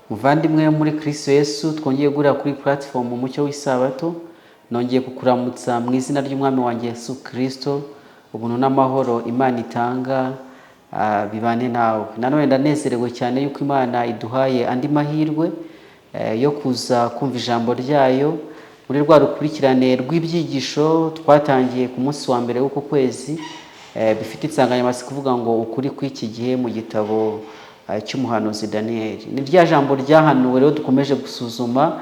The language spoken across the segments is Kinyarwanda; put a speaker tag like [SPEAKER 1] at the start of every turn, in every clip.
[SPEAKER 1] Muvandimwe muri Kristo Yesu, twongeye guhurira kuri platform Umucyo w'Isabato. Nongeye kukuramutsa mu izina ry'Umwami wanjye Yesu Kristo. Ubuntu n'amahoro Imana itanga bibane nawe. Nanone ndanezerewe cyane yuko Imana iduhaye andi mahirwe yo kuza kumva ijambo ryayo muri rwa rukurikirane rw'ibyigisho twatangiye ku munsi wa mbere w'uku kwezi, bifite insanganyamatsiko ivuga ngo "Ukuri kw'iki gihe mu gitabo cy'umuhanuzi Daniyeli". Ni rya jambo ryahanuwe rero dukomeje gusuzuma,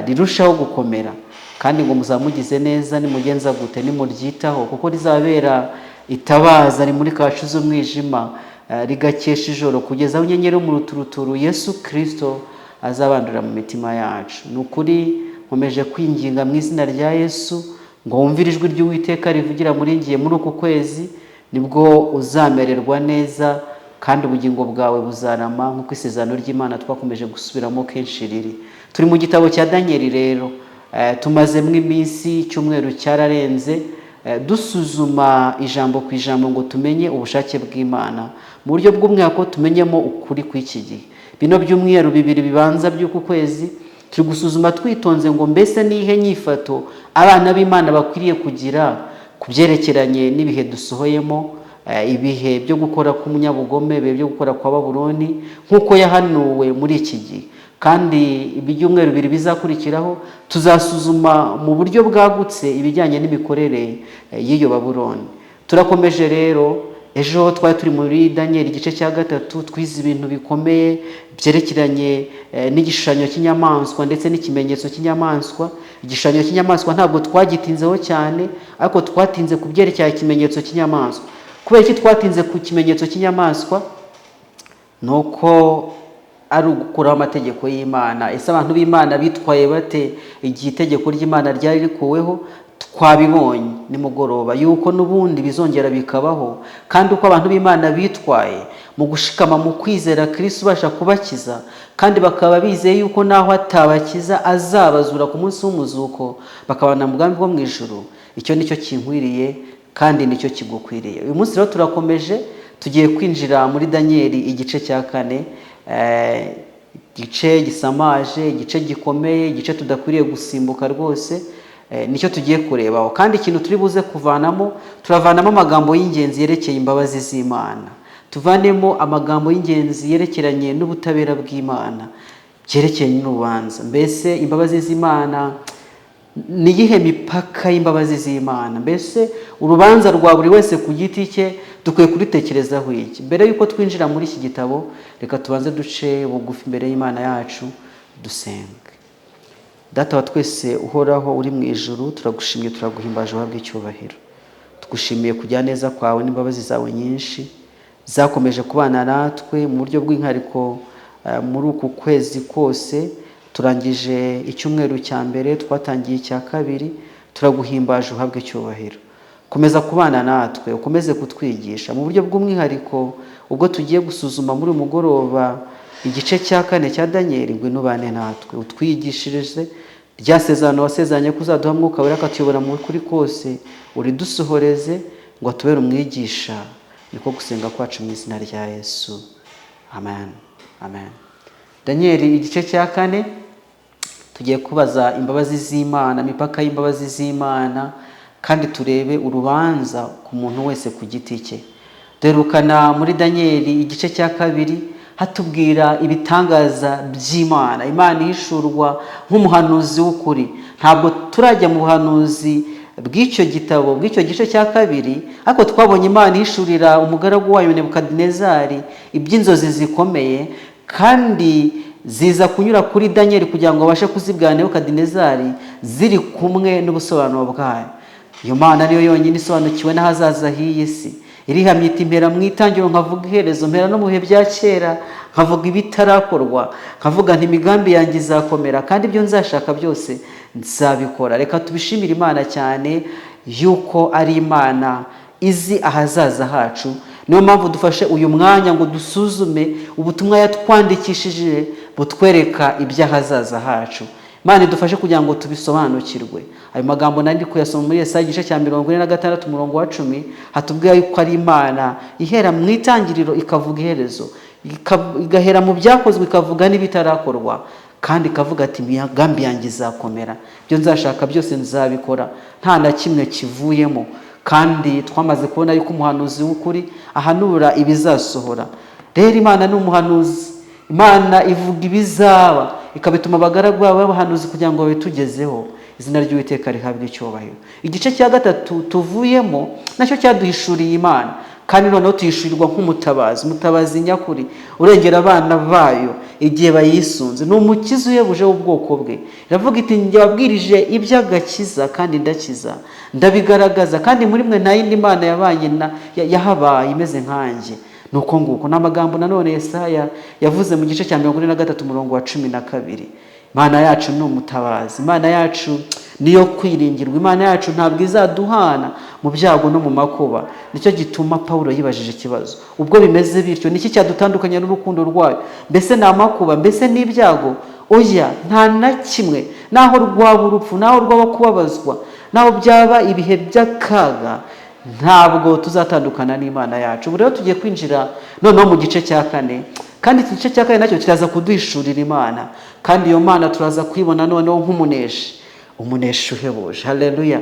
[SPEAKER 1] rirushaho gukomera, kandi ngo muzamugize neza nimugenza gute, nimuryitaho, kuko rizabera itabaza rimurika ahacuze umwijima, rigakesha ijoro kugeza aho inyenyeri yo mu ruturuturu Yesu Kirisito azabandurira mu mitima yacu. Ni ukuri nkomeje kwinginga mu izina rya Yesu ngo wumvire ijwi ry'Uwiteka rivugira muri ngiye muri uku kwezi, nibwo uzamererwa neza kandi ubugingo bwawe buzarama, nk'uko isezerano ry'Imana twakomeje gusubiramo kenshi riri. Turi mu gitabo cya Daniyeli rero, tumazemo iminsi, icyumweru cyararenze, dusuzuma ijambo ku ijambo ngo tumenye ubushake bw'Imana mu buryo bw'umwihariko, tumenyemo ukuri kw'iki gihe. Bino byumweru bibiri bibanza by'uku kwezi turi gusuzuma twitonze ngo mbese ni iyihe nyifato abana b'Imana bakwiriye kugira ku byerekeranye n'ibihe dusohoyemo, ibihe byo gukora k'umunyabugome, ibihe byo gukora kwa Babuloni nk'uko yahanuwe muri iki gihe. Kandi ibyumweru 2 bizakurikiraho tuzasuzuma mu buryo bwagutse ibijyanye n'imikorere y'iyo Babuloni. Turakomeje rero. Ejo twari turi muri Daniyeli igice cya 3, twize ibintu bikomeye byerekeranye n'igishushanyo cy'inyamaswa ndetse n'ikimenyetso cy'inyamaswa. Igishushanyo cy'inyamaswa ntabwo twagitinzeho cyane, ariko twatinze ku byerekeye ikimenyetso cy'inyamaswa. Kubera iki twatinze ku kimenyetso cy'inyamaswa? Ni uko ari ugukuraho amategeko y'Imana. Ese abantu b'Imana bitwaye bate igihe itegeko ry'Imana ryari rikuweho? Twabibonye nimugoroba yuko n'ubundi bizongera bikabaho, kandi uko abantu b'Imana bitwaye mu gushikama mu kwizera Kristo ubasha kubakiza, kandi bakaba bizeye yuko naho atabakiza azabazura ku munsi w'umuzuko, bakabana mu bwami bwo mu ijuru. Icyo nicyo kinkwiriye kandi nicyo kigukwiriye. Uyu munsi rero turakomeje, tugiye kwinjira muri Daniyeli igice cya 4, igice gisamaje, igice gikomeye, igice tudakwiriye gusimbuka rwose. Nicyo tugiye kurebaho, kandi ikintu turi buze kuvanamo, turavanamo amagambo y'ingenzi yerekeye imbabazi z'Imana, tuvanemo amagambo y'ingenzi yerekeranye n'ubutabera bw'Imana, byerekeranye n'urubanza. Mbese imbabazi z'Imana ni iyihe? Mipaka y'imbabazi z'Imana? Mbese urubanza rwa buri wese ku giti cye dukwiye kuritekerezaho iki? Mbere y'uko twinjira muri iki gitabo, reka tubanze duce bugufi imbere y'Imana yacu, dusenge. Data wa twese uhoraho uri mu ijuru, turagushimiye, turaguhimbaje, uhabwe icyubahiro. Tugushimiye kujya neza kwawe n'imbabazi zawe nyinshi zakomeje kubana natwe mu buryo bw'inkariko muri uku kwezi kose. Turangije icyumweru cya mbere, twatangiye icya kabiri. Turaguhimbaje, uhabwe icyubahiro. Komeza kubana natwe, ukomeze kutwigisha mu buryo bw'umwihariko ubwo tugiye gusuzuma muri uyu mugoroba igice cya 4 cya Daniyeli. Ngwino ubane natwe, utwigishirize rya sezerano wasezeranye ko uzaduha Mwuka Wera akatuyobora mu kuri kose, uridusohoreze ngo atubere umwigisha. Niko gusenga kwacu mu izina rya Yesu, amen, amen. Daniyeli igice cya 4, tugiye kubaza imbabazi z'Imana, imipaka y'imbabazi z'Imana, kandi turebe urubanza ku muntu wese ku giti cye. Duherukana muri Daniyeli igice cya 2 hatubwira ibitangaza by'Imana, Imana ihishurwa nk'umuhanuzi w'ukuri. Ntabwo turajya mu buhanuzi bw'icyo gitabo, bw'icyo gice cya 2, ariko twabonye Imana ihishurira umugaragu wayo Nebukadinezari iby'inzozi zikomeye, kandi ziza kunyura kuri Daniyeli kugira ngo abashe kuzibwira Nebukadinezari ziri kumwe n'ubusobanuro bwayo. Iyo Mana niyo yonyine isobanukiwe n'ahazaza h'iyi si. Irihamya iti: "Mpera mu itangiriro nkavuga iherezo, mpera no mu bihe bya kera nkavuga ibitarakorwa, nkavuga nti imigambi yanjye izakomera, kandi ibyo nzashaka byose nzabikora." Reka tubishimire Imana cyane yuko ari Imana izi ahazaza hacu. Niyo mpamvu dufashe uyu mwanya ngo dusuzume ubutumwa yatwandikishije butwereka iby'ahazaza hacu. Imana idufashe kugira ngo tubisobanukirwe. Ayo magambo nari ndi kuyasoma muri Yesaya igice cya 46 umurongo wa 10, hatubwira yuko ari Imana ihera mu itangiriro ikavuga iherezo. Igahera mu byakozwe, ikavuga n'ibitarakorwa, kandi ikavuga ati: "Imigambi yanjye izakomera, ibyo nzashaka byose nzabikora nta na kimwe kivuyemo." Kandi twamaze kubona yuko umuhanuzi w'ukuri ahanura ibizasohora. Rero Imana ni umuhanuzi. Imana ivuga ibizaba, ikabituma abagaragu babo b'abahanuzi kugira ngo babitugezeho. Izina ry'Uwiteka rihabwe icyubahiro. Igice cya gatatu tuvuyemo nacyo cyaduhishuriye Imana, kandi noneho tuhishurirwa nk'umutabazi, umutabazi nyakuri urengera abana bayo igihe bayisunze. Ni umukiza uhebuje w'ubwoko bwe. Iravuga iti: "Njye wabwirije iby'agakiza kandi ndakiza, ndabigaragaza, kandi muri mwe nta yindi mana yabanye yahabaye imeze nkanjye." Ni uko nguko. Ni amagambo nanone Yesaya yavuze mu gice cya 43, umurongo wa 12. Imana yacu ni umutabazi, Imana yacu niyo kwiringirwa, Imana yacu ntabwo izaduhana mu byago no mu makuba. Nicyo gituma Pawulo yibajije ikibazo: "Ubwo bimeze bityo, niki cyadutandukanya n'urukundo rwayo? Mbese ni amakuba? Mbese ni ibyago? Oya, nta na kimwe. Naho rwaba urupfu, naho rwaba kubabazwa, naho byaba ibihe by'akaga, ntabwo tuzatandukana n'Imana yacu." Ubu rero tugiye kwinjira noneho mu gice cya kane, kandi iki gice cya kane nacyo kiraza kuduhishurira Imana, kandi iyo Mana turaza kuyibona noneho nk'umuneshi, umuneshi uhebuje. Haleluya!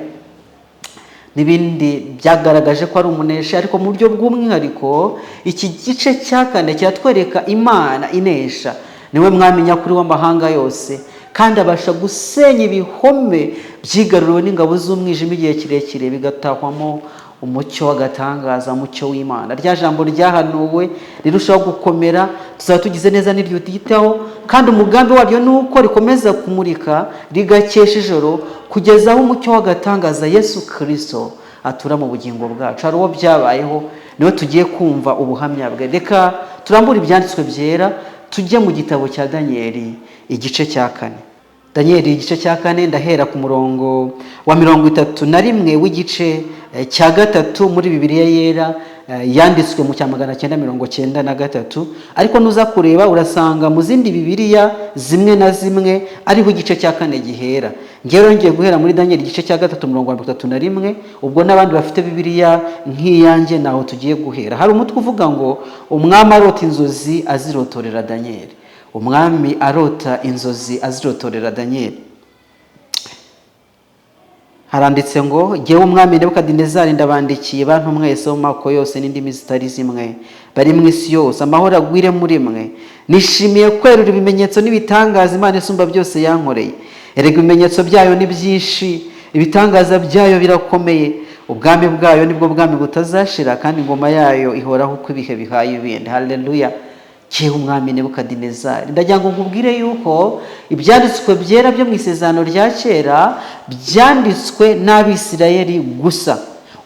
[SPEAKER 1] N'ibindi byagaragaje ko ari umuneshi, ariko mu buryo bw'umwihariko iki gice cya kane kiratwereka Imana inesha. Niwe mwami nyakuri w'amahanga yose, kandi abasha gusenya ibihome byigaruriwe n'ingabo z'umwijima igihe kirekire, bigatahwamo umucyo w'agatangaza, umucyo w'Imana. Rya jambo ryahanuwe rirushaho gukomera. Tuzaba tugize neza n'iryutitaho, kandi umugambi waryo ni uko rikomeza kumurika rigakesha ijoro, kugeza aho umucyo w'agatangaza Yesu Kirisito atura mu bugingo bwacu. Hari uwo byabayeho, niwe tugiye kumva ubuhamya bwe. Reka turambure ibyanditswe byera, tujye mu gitabo cya Daniyeli, igice cya kane. Daniyeli igice cya kane, ndahera ku murongo wa 31 w'igice cya gatatu muri Bibiliya Yera yanditswe mu cya 993. Ariko nuza kureba, urasanga mu zindi Bibiliya zimwe na zimwe ariho igice cya kane gihera. Ngewe ngiye guhera muri Daniyeli igice cya gatatu, umurongo wa 31. Ubwo n'abandi bafite Bibiliya nk'iyanjye naho tugiye guhera. Hari umutwe uvuga ngo: "Umwami arota inzozi azirotorera Daniyeli." Umwami arota inzozi azirotorera Daniyeli. Haranditse ngo: "Jyewe umwami Nebukadinezari ndabandikiye, bantu mwese bo mu moko yose n'indimi zitari zimwe bari mu isi yose, amahoro agwire muri mwe. Nishimiye kwerura ibimenyetso n'ibitangaza Imana Isumba Byose yankoreye. Erega ibimenyetso byayo ni byinshi, ibitangaza byayo birakomeye. Ubwami bwayo nibwo bwami butazashira, kandi ingoma yayo ihoraho uko ibihe bihaye ibindi." Haleluya! Jyewe umwami Nebukadinezari. Ndagira ngo nkubwire yuko ibyanditswe byera byo mu Isezerano rya Kera byanditswe n'Abisirayeli gusa.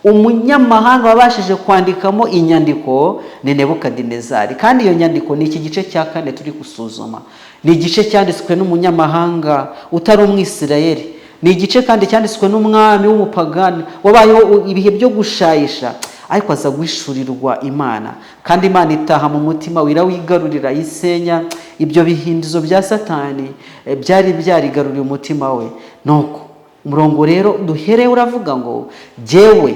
[SPEAKER 1] Umunyamahanga wabashije kwandikamo inyandiko ni Nebukadinezari, kandi iyo nyandiko ni iki gice cya kane turi gusuzuma. Ni igice cyanditswe n'umunyamahanga utari Umwisirayeli. Ni igice kandi cyanditswe n'umwami w'umupagani wabayeho ibihe byo gushayisha, ariko aza guhishurirwa Imana, kandi Imana itaha mu mutima we, irawigarurira, isenya ibyo bihindizo bya Satani byari byarigaruriye umutima we. Nuko umurongo rero duhereye uravuga ngo: "Jyewe,"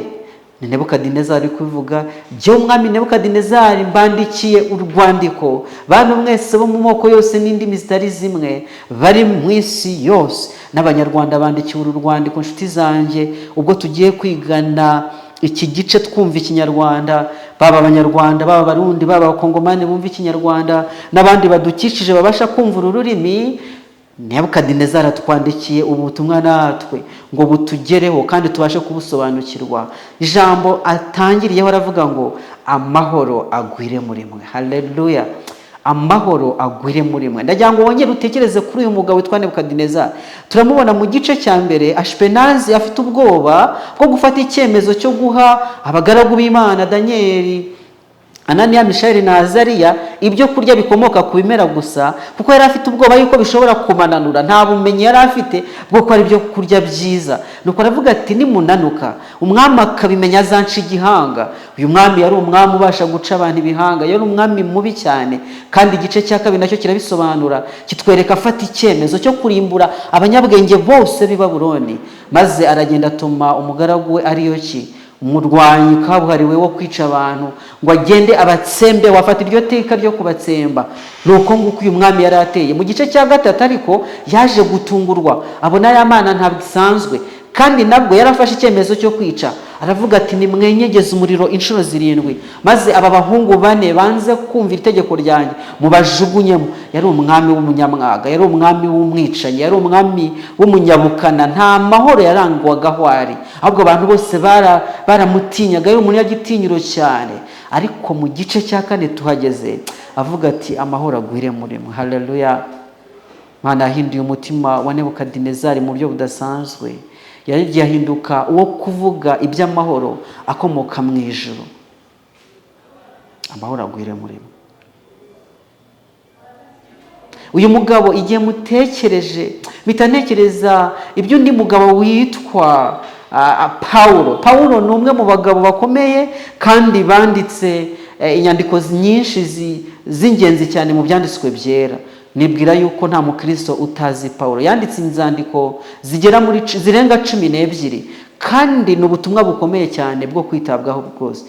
[SPEAKER 1] ni Nebukadinezari kubivuga, "jyewe umwami Nebukadinezari mbandikiye urwandiko, bantu mwese bo mu moko yose n'indimi zitari zimwe bari mu isi yose." N'Abanyarwanda bandikiwe uru rwandiko, inshuti zanjye. Ubwo tugiye kwigana iki gice twumva Ikinyarwanda, baba Abanyarwanda, baba Abarundi, baba Abakongomani bumva Ikinyarwanda n'abandi badukikije babasha kumva uru rurimi, Nebukadinezari atwandikiye ubutumwa natwe ngo butugereho kandi tubashe kubusobanukirwa. Ijambo atangiriyeho aravuga ngo: "Amahoro agwire muri mwe." Haleluya! Amahoro agwire muri mwe. Ndagira ngo wongere utekereze kuri uyu mugabo witwa Nebukadinezari. Turamubona mu gice cya mbere, Ashipenazi afite ubwoba bwo gufata icyemezo cyo guha abagaragu b'Imana Daniyeli, Ananiya, Mishayeli na Azariya ibyo kurya bikomoka ku bimera gusa, kuko yari afite ubwoba yuko bishobora kumananura. Nta bumenyi yari afite bwo ko ari ibyo kurya byiza. Nuko aravuga ati: "Nimunanuka, umwami akabimenya, azanca igihanga." Uyu mwami yari umwami ubasha guca abantu ibihanga, yari umwami mubi cyane. Kandi igice cya kabiri nacyo kirabisobanura, kitwereka afata icyemezo cyo kurimbura abanyabwenge bose b'i Babuloni, maze aragenda atuma umugaragu we Ariyoki, Umurwanyi kabuhariwe wo kwica abantu, ngo agende abatsembe, wafata iryo teka ryo kubatsemba. Ni uko nguko uyu mwami yari ateye. Mu gice cya 3 ariko yaje gutungurwa, abona ya Mana ntabwo isanzwe, kandi nabwo yarafashe icyemezo cyo kwica. Aravuga ati nimwenyegeze umuriro inshuro 7, maze aba bahungu 4 banze kumvira itegeko ryanjye mubajugunyemo. Yari umwami w'umunyamwaga, yari umwami w'umwicanyi, yari umwami w'umunyabukana, nta mahoro yarangwaga aho ari, ahubwo abantu bose baramutinyaga, yari umunyagitinyiro cyane. Ariko mu gice cya 4 tuhageze avuga ati amahoro agwire muri mwe. Haleluya! Imana yahinduye umutima wa Nebukadinezari mu buryo budasanzwe. Yagiye ahinduka uwo kuvuga iby'amahoro akomoka mu ijuru. Amahoro agwire muri mwe. Uyu mugabo igihe mutekereje mpita ntekereza iby'undi mugabo witwa Paulo. Paulo ni umwe mu bagabo bakomeye kandi banditse inyandiko nyinshi z'ingenzi cyane mu byanditswe byera. Nibwira yuko nta mukristo utazi Paulo. Yanditse inzandiko zigera muri zirenga 12, kandi ni ubutumwa bukomeye cyane bwo kwitabwaho bwose.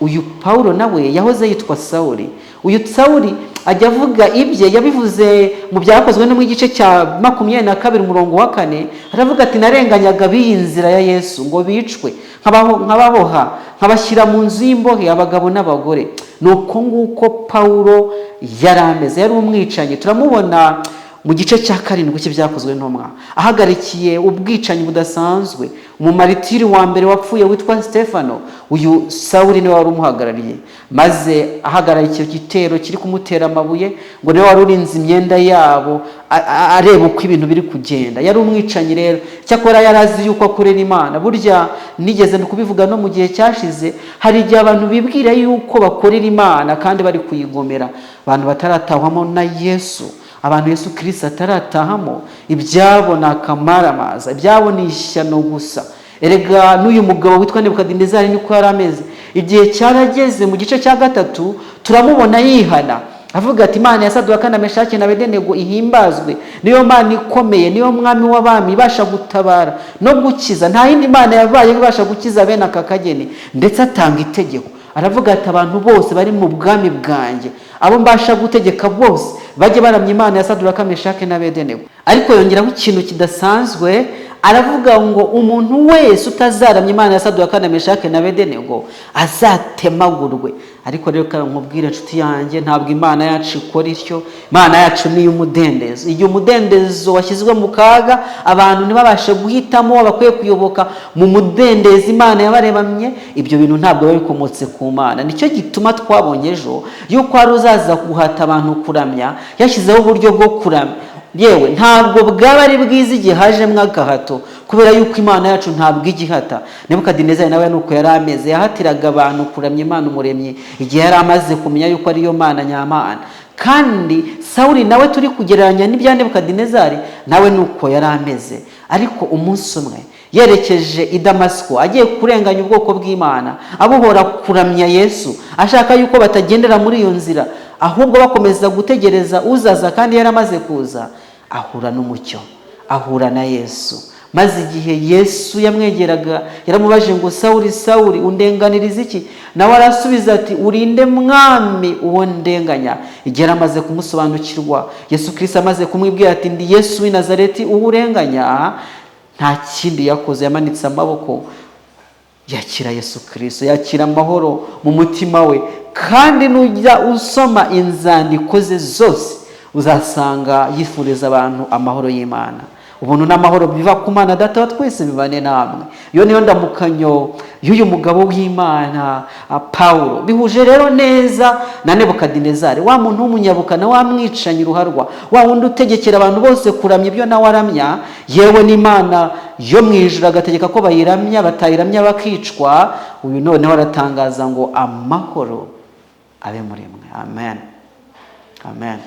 [SPEAKER 1] Uyu Paulo nawe yahoze yitwa Sauli. Uyu Sauli ajya avuga ibye, yabivuze mu byakozwe no mu gice cya 22 umurongo wa 4, aravuga ati narenganyaga b'iyi nzira ya Yesu ngo bicwe, nkababoha, nkabashyira mu nzu y'imbohe abagabo n'abagore. Nuko nguko Paulo yari ameze, yari umwicanyi. Turamubona mu gice cya 7 cy'ibyakozwe n'intumwa, ahagarikiye ubwicanyi budasanzwe. Umumaritiri wa mbere wapfuye witwa Stefano, uyu Sauli niwe wari umuhagarariye, maze ahagarariye icyo gitero kiri kumutera amabuye, ngo niwe wari urinze imyenda yabo, areba uko ibintu biri kugenda. Yari umwicanyi rero, cyakora yari azi yuko akorera Imana. Burya nigeze kubivuga no mu gihe cyashize, hari igihe abantu bibwira yuko bakorera Imana kandi bari kuyigomera. Abantu bataratahwamo na Yesu, abantu Yesu Kristo ataratahamo, ibyabo ni akamaramaza, ibyabo ni ishyano gusa. Erega n'uyu mugabo witwa Nebukadinezari niko yari ameze. Igihe cyarageze mu gice cya 3 turamubona yihana, avuga ati Imana ya Sadraka na Meshaki na Abedenego ihimbazwe, niyo Mana ikomeye, niyo mwami w'abami, ibasha gutabara no gukiza, nta yindi Mana yabaye ibasha gukiza bene aka kageni. Ndetse atanga itegeko, aravuga ati abantu bose bari mu bwami bwanjye, abo mbasha gutegeka bose, bajye baramya Imana ya Sadraka, Meshaki na Abedenego. Ariko yongeraho ikintu kidasanzwe, aravuga ngo umuntu wese utazaramya Imana ya Sadraka na Meshaki na Abedenego azatemagurwe. Ariko rero nkubwire inshuti yanjye, ntabwo Imana yacu ikora ityo. Imana yacu ni iy'umudendezo. Igihe umudendezo washyizwe mu kaga, abantu ntibabashe guhitamo bakwiye kuyoboka mu mudendezo Imana yabaremanye, ibyo bintu ntabwo biba bikomotse ku Mana. Nicyo gituma twabonye ejo yuko hari uzaza guhata abantu kuramya, yashyizeho uburyo bwo kuramya. Yewe ntabwo bwaba ari bwiza igihe hajemo agahato, kubera yuko Imana yacu ntabwo igihata. Nebukadinezari nawe nuko yari ameze, yahatiraga abantu kuramya Imana umuremyi igihe yari amaze kumenya yuko ariyo Mana nyamana. Kandi Sauli nawe turi kugereranya n'ibya Nebukadinezari, nawe nuko yari ameze. Ariko umunsi umwe yerekeje i Damasiko agiye kurenganya ubwoko bw'Imana, abuhora kuramya Yesu, ashaka yuko batagendera muri iyo nzira, ahubwo bakomeza gutegereza uzaza kandi yaramaze kuza, ahura n'umucyo, ahura na Yesu. Maze igihe Yesu yamwegeraga yaramubajije ngo Sauli, Sauli, undenganiriza iki? Nawe arasubiza ati urinde mwami uwo ndenganya. Igihe yaramaze kumusobanukirwa, Yesu Kristo amaze kumwibwira ati ndi Yesu w'i Nazareti uwo urenganya, nta kindi yakoze, yamanitse amaboko yakira Yesu Kristo, yakira amahoro mu mutima we. Kandi nujya usoma inzandiko ze zose uzasanga yifuriza abantu amahoro y'Imana. Ubuntu n'amahoro biva ku Mana Data wa twese bibane namwe. Iyo niyo ndamukanyo y'uyu mugabo w'Imana Paulo. Bihuje rero neza na Nebukadinezari, wa muntu w'umunyabukana, wa mwicanyi ruharwa, wa wundi utegekera abantu bose kuramya ibyo nawe aramya, yewe n'Imana yo mu ijuru agategeka ko bayiramya, batayiramya bakicwa. Uyu noneho aratangaza ngo amahoro abe muri mwe. Amen, amen.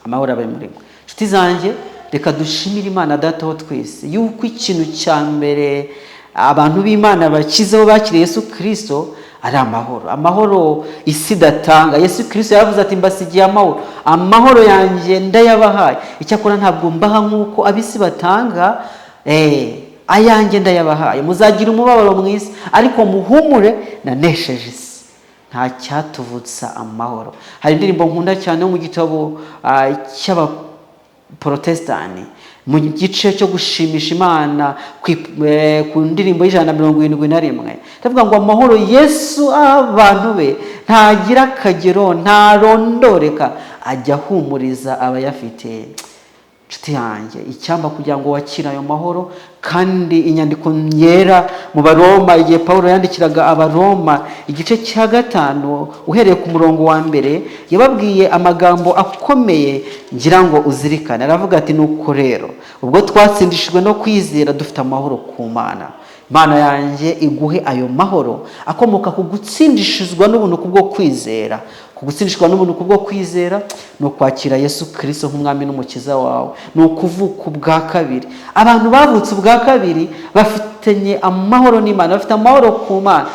[SPEAKER 1] Amahoro abe muri mwe. Inshuti zanjye, reka dushimire Imana Data wa twese yuko ikintu cya mbere abantu b'Imana bakizeho bakiriye Yesu Kristo ari amahoro. Amahoro isi idatanga. Yesu Kristo yaravuze ati mbasigiye amahoro, amahoro yanjye ndayabahaye, icyakora ntabwo mbaha nk'uko ab'isi batanga. Ayanjye ndayabahaye, muzagira umubabaro mu isi, ariko muhumure, nanesheje isi. Nta cyatuvutsa amahoro. Hari indirimbo nkunda cyane yo mu gitabo cy'Abaporotesitanti, mu gice cyo gushimisha Imana, ku ndirimbo y'171, ndavuga ngo: "Amahoro Yesu aha abantu be ntagira akagero, ntarondoreka, ajya ahumuriza abayafite." Inshuti yanjye, icyampa kugira ngo wakire ayo mahoro. Kandi inyandiko yera mu Baroma, igihe Paul yandikiraga Abaroma igice cya 5 uhereye ku murongo wa 1, yababwiye amagambo akomeye ngira ngo uzirikane. Aravuga ati: "Nuko rero ubwo twatsindishijwe no kwizera, dufite amahoro ku Mana." Imana yanjye iguhe ayo mahoro akomoka ku gutsindishizwa n'ubuntu kubwo kwizera. Ku gutsindishwa n'ubuntu kubwo kwizera ni ukwakira Yesu Kirisito nk'umwami n'umukiza wawe, ni ukuvuka ubwa kabiri. Abantu bavutse ubwa kabiri bafitanye amahoro n'Imana, bafite amahoro ku Mana,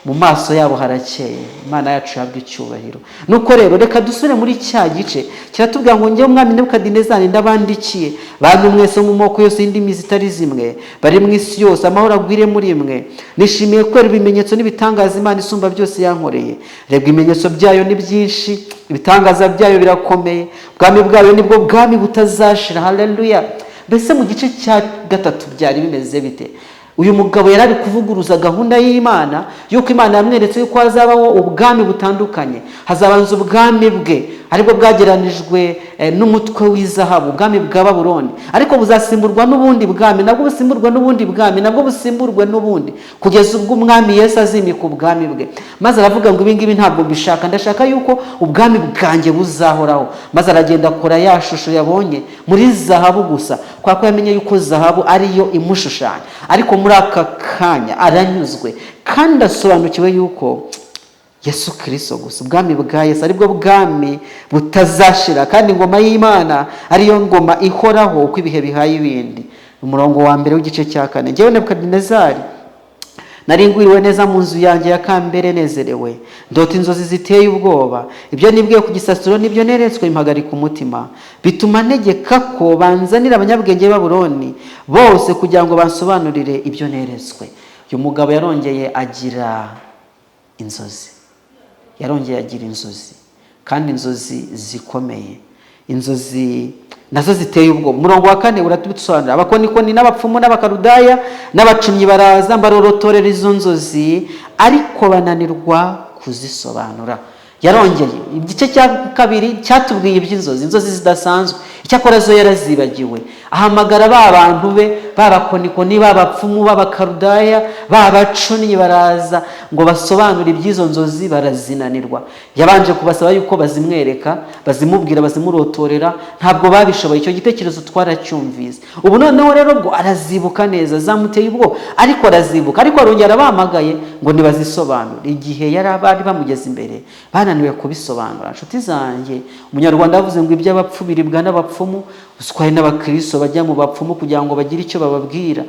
[SPEAKER 1] mu maso yabo harakeye. Imana yacu ihabwa icyubahiro. Nuko rero reka dusubire muri cya gice. Kiratubwira ngo: "Njyewe umwami Nebukadinezari ndabandikiye, bantu mwese mu moko yose y'indimi zitari zimwe bari mu isi yose, amahoro agwire muri mwe. Nishimiye kubera ibimenyetso n'ibitangaza Imana isumba byose yankoreye. Reba, ibimenyetso byayo ni byinshi, ibitangaza byayo birakomeye. Ubwami bwayo nibwo bwami butazashira." Haleluya! Mbese mu gice cya 3 byari bimeze bite? Uyu mugabo yari ari kuvuguruza gahunda y'Imana, y'uko Imana yamweretse yuko hazabaho ubwami butandukanye. Hazabanza ubwami bwe, aribwo bwageranijwe n'umutwe w'izahabu, ubwami bwa Babuloni, ariko buzasimburwa n'ubundi bwami, nabwo busimburwa n'ubundi bwami, nabwo busimburwe n'ubundi, kugeza ubwo umwami Yesu azimika ubwami bwe. Maze aravuga ngo: "Ibi ngibi ntabwo mbishaka, ndashaka yuko ubwami bwanjye buzahoraho." Maze aragenda akora ya shusho yabonye muri zahabu gusa, kubera ko yamenye yuko zahabu ariyo imushushanya. Ariko muri aka kanya aranyuzwe kandi asobanukiwe yuko Yesu Kirisito gusa, ubwami bwa Yesu aribwo bwami butazashira, kandi ingoma y'Imana ariyo ngoma ihoraho uko ibihe bihaye ibindi. Umurongo wa 1 w'igice cya 4: "Njyewe Nebukadinezari nari ngwiriwe neza mu nzu yanjye ya kambere, nezerewe, ndota inzozi ziteye ubwoba. Ibyo nibwiye ku gisasiro nibyo neretswe impagarika umutima, bituma ntegeka ko banzanira abanyabwenge b'i Babuloni bose kugira ngo bansobanurire ibyo neretswe." Uyu mugabo yarongeye agira inzozi, yarongeye agira inzozi, kandi inzozi zikomeye, inzozi nazo ziteye ubwoba. Umurongo wa 4 uratubisobanurira: "Abakonikoni n'abapfumu n'Abakarudaya n'abacumyi baraza, mbarorotorera izo nzozi, ariko bananirwa kuzisobanura." Yarongeye, igice cya 2 cyatubwiye iby'inzozi, inzozi zidasanzwe. Icyakora zo yarazibagiwe. Ahamagara ba bantu be, b'abakonikoni, b'abapfumu, b'Abakarudaya, b'abacunnyi, baraza ngo basobanure iby'izo nzozi, barazinanirwa. Yabanje kubasaba yuko bazimwereka, bazimubwira, bazimurotorera, ntabwo babishoboye. Icyo gitekerezo twaracyumvise. Ubu noneho rero bwo arazibuka neza, zamuteye ubwoba ariko arazibuka. Ariko arongera abahamagaye ngo nibazisobanure. Igihe yari bari bamugeze imbere, bananiwe kubisobanura. Inshuti zanjye, Umunyarwanda yavuze ngo: "Iby'abapfu biribwa n'abapfumu." Uswaye n'abakristo bajya mu bapfumu kugira ngo bagire icyo bababwira,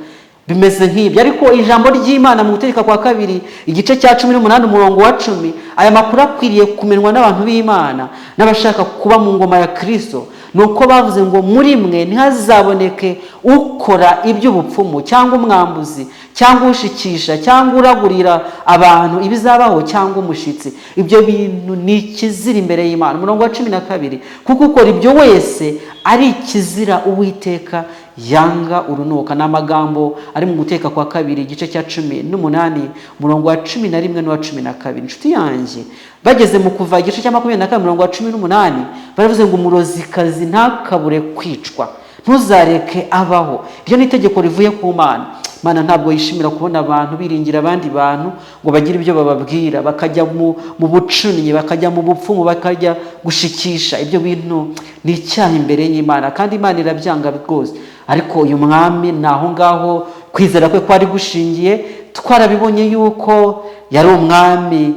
[SPEAKER 1] bimeze nk'ibyo. Ariko ijambo ry'Imana mu Gutegeka kwa Kabiri igice cya 18 umurongo wa 10, aya makuru akwiriye kumenywa n'abantu b'Imana n'abashaka kuba mu ngoma ya Kirisito, ni uko bavuze ngo: "Muri mwe ntihazaboneke ukora iby'ubupfumu, cyangwa umwambuzi, cyangwa ushikisha, cyangwa uragurira abantu ibizabaho, cyangwa umushitsi. Ibyo bintu ni ikizira imbere y'Imana." Umurongo wa 12: "Kuko ukora ibyo wese ari ikizira Uwiteka yanga urunuka." Ni amagambo ari mu Gutegeka kwa Kabiri igice cya 18 umurongo wa 11 n'uwa 12. Inshuti yanjye, bageze mu Kuva igice cya 22 umurongo wa 18, baravuze ngo: "Umurozikazi ntakabure kwicwa, ntuzareke abaho." Iryo ni itegeko rivuye ku Mana. Imana ntabwo yishimira kubona abantu biringira abandi bantu ngo bagire ibyo bababwira, bakajya mu bucunnyi, bakajya mu bupfumu, bakajya gushikisha. Ibyo bintu ni icyaha imbere y'Imana, kandi Imana irabyanga rwose. Ariko uyu mwami ni aho ngaho kwizera kwe kwari gushingiye. Twarabibonye yuko yari umwami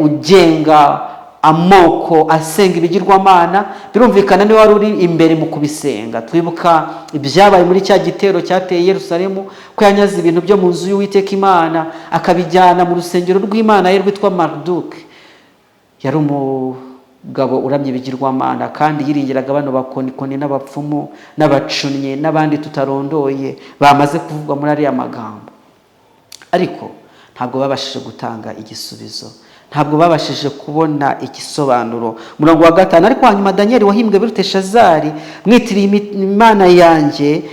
[SPEAKER 1] ugenga amoko asenga ibigirwamana. Birumvikana niwe wari uri imbere mu kubisenga. Twibuka ibyabaye muri cya gitero cyateye Yerusalemu, ko yanyaze ibintu byo mu nzu y'Uwiteka Imana, akabijyana mu rusengero rw'Imana ye rwitwa Marduke. Yari mugabo uramye ibigirwamana, kandi yiringiraga bano bakonikoni n'abapfumu n'abacunnyi n'abandi tutarondoye bamaze kuvugwa muri ariya magambo. Ariko ntabwo babashije gutanga igisubizo, ntabwo babashije kubona igisobanuro. Murongo wa 5, ariko hanyuma Daniel wahimbwe Beluteshazari, mwitiriye Imana yanjye,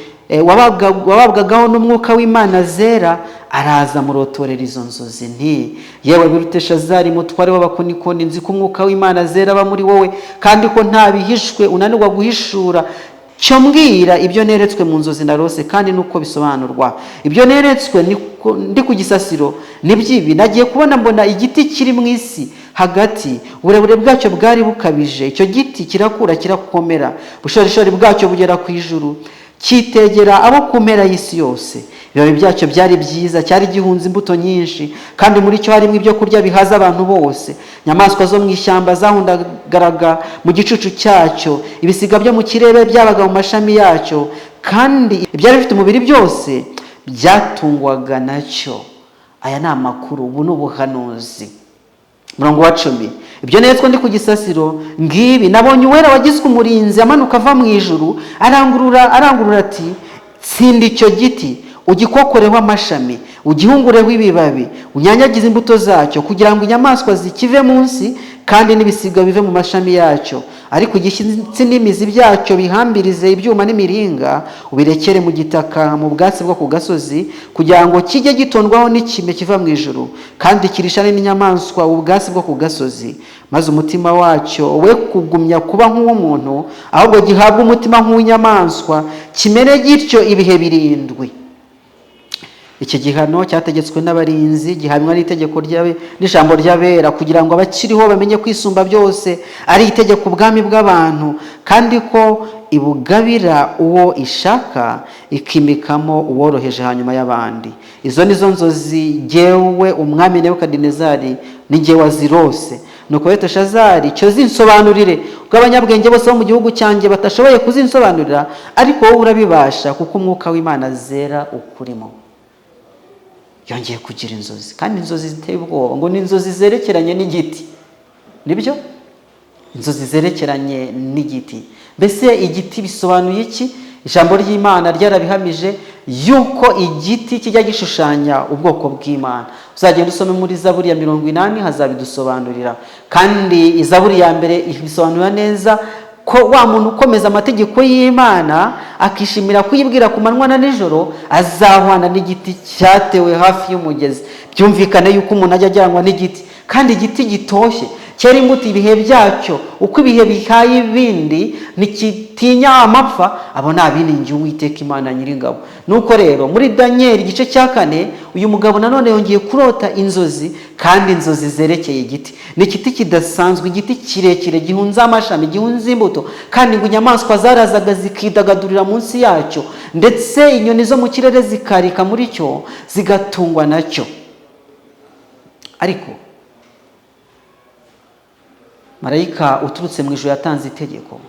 [SPEAKER 1] wababwagaho n'umwuka w'Imana zera, araza murotorera izo nzozi nti: yewe Beluteshazari mutware w'abakonikoni, nzi ko umwuka w'Imana zera aba muri wowe, kandi ko nta bihishwe unanirwa guhishura. Cyo mbwira ibyo neretswe mu nzozi narose, kandi nuko bisobanurwa. Ibyo neretswe ndi ku gisasiro ni by'ibi: nagiye kubona mbona igiti kiri mu isi hagati, uburebure bwacyo bwari bukabije. Icyo giti kirakura kirakomera, ubushorishori bwacyo bugera ku ijuru, cyitegera abo ku mpera y'isi yose. Ibibabi byacyo byari byiza, cyari gihunze imbuto nyinshi, kandi muri cyo harimo ibyo kurya bihaza abantu bose. Inyamaswa zo mu ishyamba zahundagaraga mu gicucu cyacyo, ibisiga byo mu kirere byabaga mu mashami yacyo, kandi ibyari bifite umubiri byose byatungwaga nacyo. Aya ni amakuru, ubu ni ubuhanuzi. Murongo wa 10, ibyo neretswe ndi ku gisasiro ngibi: nabonye uwera wagizwe umurinzi amanuka ava mu ijuru, arangurura ati: tsinda icyo giti, ugikokoreho amashami, ugihungureho ibibabi, unyanyagize imbuto zacyo, kugira ngo inyamaswa zikive munsi, kandi n'ibisiga bive mu mashami yacyo. Ariko igishyitsi n'imizi byacyo bihambirize ibyuma n'imiringa, ubirekere mu gitaka mu bwatsi bwo ku gasozi, kugira ngo kijye gitondwaho n'ikime kiva mu ijuru, kandi kirishane n'inyamaswa ubwatsi bwo ku gasozi. Maze umutima wacyo we kugumya kuba nk'uw'umuntu, ahubwo gihabwe umutima nk'uw'inyamaswa, kimere gityo ibihe 7. Iki gihano cyategetswe n'abarinzi, gihamwa n'itegeko n'ijambo ry'abera, kugira ngo abakiriho bamenye kwisumba byose ari itegeko ubwami bw'abantu, kandi ko ibugabira uwo ishaka, ikimikamo uworoheje hanyuma y'abandi. Izo nizo nzozi jyewe umwami Nebukadinezari ni jye wazirose. Nuko Beluteshazari, cyo zinsobanurire, ubwo abanyabwenge bose bo mu gihugu cyanjye batashoboye kuzinsobanurira, ariko wowe urabibasha, kuko umwuka w'Imana zera ukurimo. Yongeye kugira inzozi, kandi inzozi ziteye ubwoba, ngo ni inzozi zerekeranye n'igiti. Nibyo, inzozi zerekeranye n'igiti. Mbese igiti bisobanuye iki? Ijambo ry'Imana ryarabihamije yuko igiti kijya gishushanya ubwoko bw'Imana. Uzagenda usome muri Zaburi ya 80, hazabidusobanurira. Kandi Zaburi ya 1 ibisobanura neza ko wa muntu ukomeza amategeko y'Imana, akishimira kuyibwira ku manywa na nijoro, azahwana n'igiti cyatewe hafi y'umugezi. Byumvikane yuko umuntu ajya ajyanwa n'igiti, kandi igiti gitoshye cyera imbuto ibihe byacyo, uko ibihe bihaye ibindi, ntikitinya amapfa. Abo ni abiringiye Uwiteka Imana Nyiringabo. Nuko rero muri Daniel igice cya 4, uyu mugabo nanone yongeye kurota inzozi, kandi inzozi zerekeye igiti. Ni igiti kidasanzwe, igiti kirekire gihunze amashami, gihunze imbuto, kandi ngo inyamaswa zarazaga zikidagadurira munsi yacyo, ndetse inyoni zo mu kirere zikarika muri cyo, zigatungwa nacyo. Ariko marayika uturutse mu ijuru yatanze itegeko,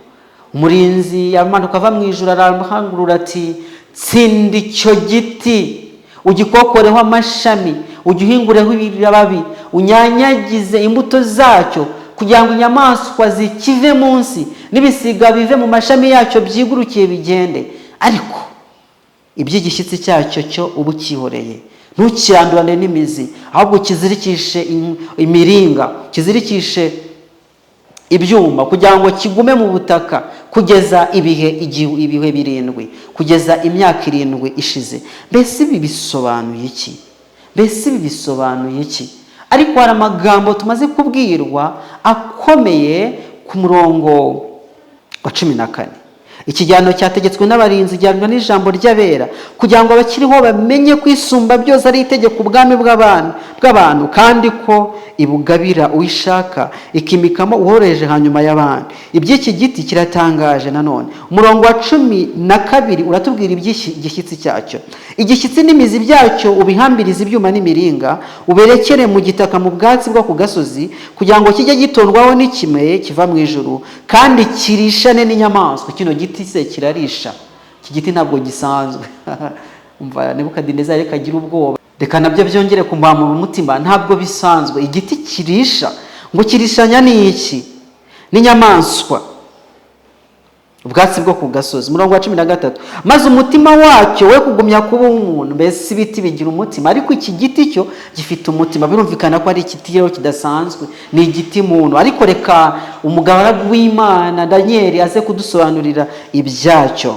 [SPEAKER 1] umurinzi yamanuka ava mu ijuru, arahangurura ati: tsinda icyo giti, ugikokoreho amashami, ugihingureho ibibabi, unyanyagize imbuto zacyo, kugira ngo inyamaswa zikive munsi, n'ibisiga bive mu mashami yacyo byigurukiye bigende. Ariko iby'igishyitsi cyacyo cyo uba ukihoreye, ntukirandurane n'imizi, ahubwo ukizirikishe imiringa, ukizirikishe ibyuma, kugira ngo kigume mu butaka kugeza ibihe 7, kugeza imyaka 7 ishize. Mbese ibi bisobanuye iki? Mbese ibi bisobanuye iki? Ariko hari amagambo tumaze kubwirwa akomeye ku murongo wa 14. Ikigihano cyategetswe n'abarinzi, gihanwa n'ijambo ry'abera, kugira ngo abakiriho bamenye kwisumba byose ari itegeko ubwami bw'abantu, kandi ko ibugabira uwishaka, ikimikamo uworoheje hanyuma y'abandi. Iby'iki giti kiratangaje nanone. Umurongo wa 12 uratubwira iby'igishyitsi cyacyo: igishyitsi n'imizi byacyo ubihambirize ibyuma n'imiringa, uberekere mu gitaka mu bwatsi bwo ku gasozi, kugira ngo kijye gitondwaho n'ikime kiva mu ijuru, kandi kirishane n'inyamaswa. Kino giti se kirarisha? Iki giti ntabwo gisanzwe. Umva, Nebukadinezari reka agira ubwoba, reka nabyo byongere kumvamura umutima. Ntabwo bisanzwe, igiti kirisha. Ngo kirishanya ni iki? N'inyamaswa ubwatsi bwo ku gasozi. Umurongo wa 13: maze umutima wacyo we kugumya kuba umuntu. Mbese ibiti bigira umutima? Ariko iki giti cyo gifite umutima. Birumvikana ko ari igiti rero kidasanzwe, ni igiti muntu. Ariko reka umugaragu w'Imana Daniyeli aze kudusobanurira ibyacyo.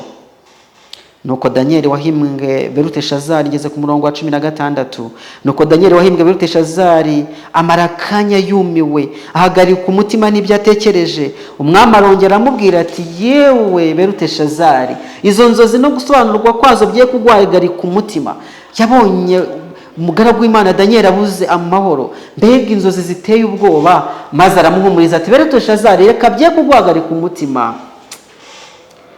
[SPEAKER 1] Nuko Daniyeli wahimbwe Beruteshazari, ngeze ku murongo wa 16, nuko Daniyeli wahimbwe Beruteshazari amara akanya yumiwe, ahagarika umutima n'ibyo atekereje. Umwami arongera aramubwira ati: "Yewe Beruteshazari, izo nzozi no gusobanurwa kwazo bye kuguhagarika umutima." Yabonye umugaragu w'Imana Daniyeli abuze amahoro, mbega inzozi ziteye ubwoba! Maze aramuhumuriza ati: "Beruteshazari, reka bye kuguhagarika umutima."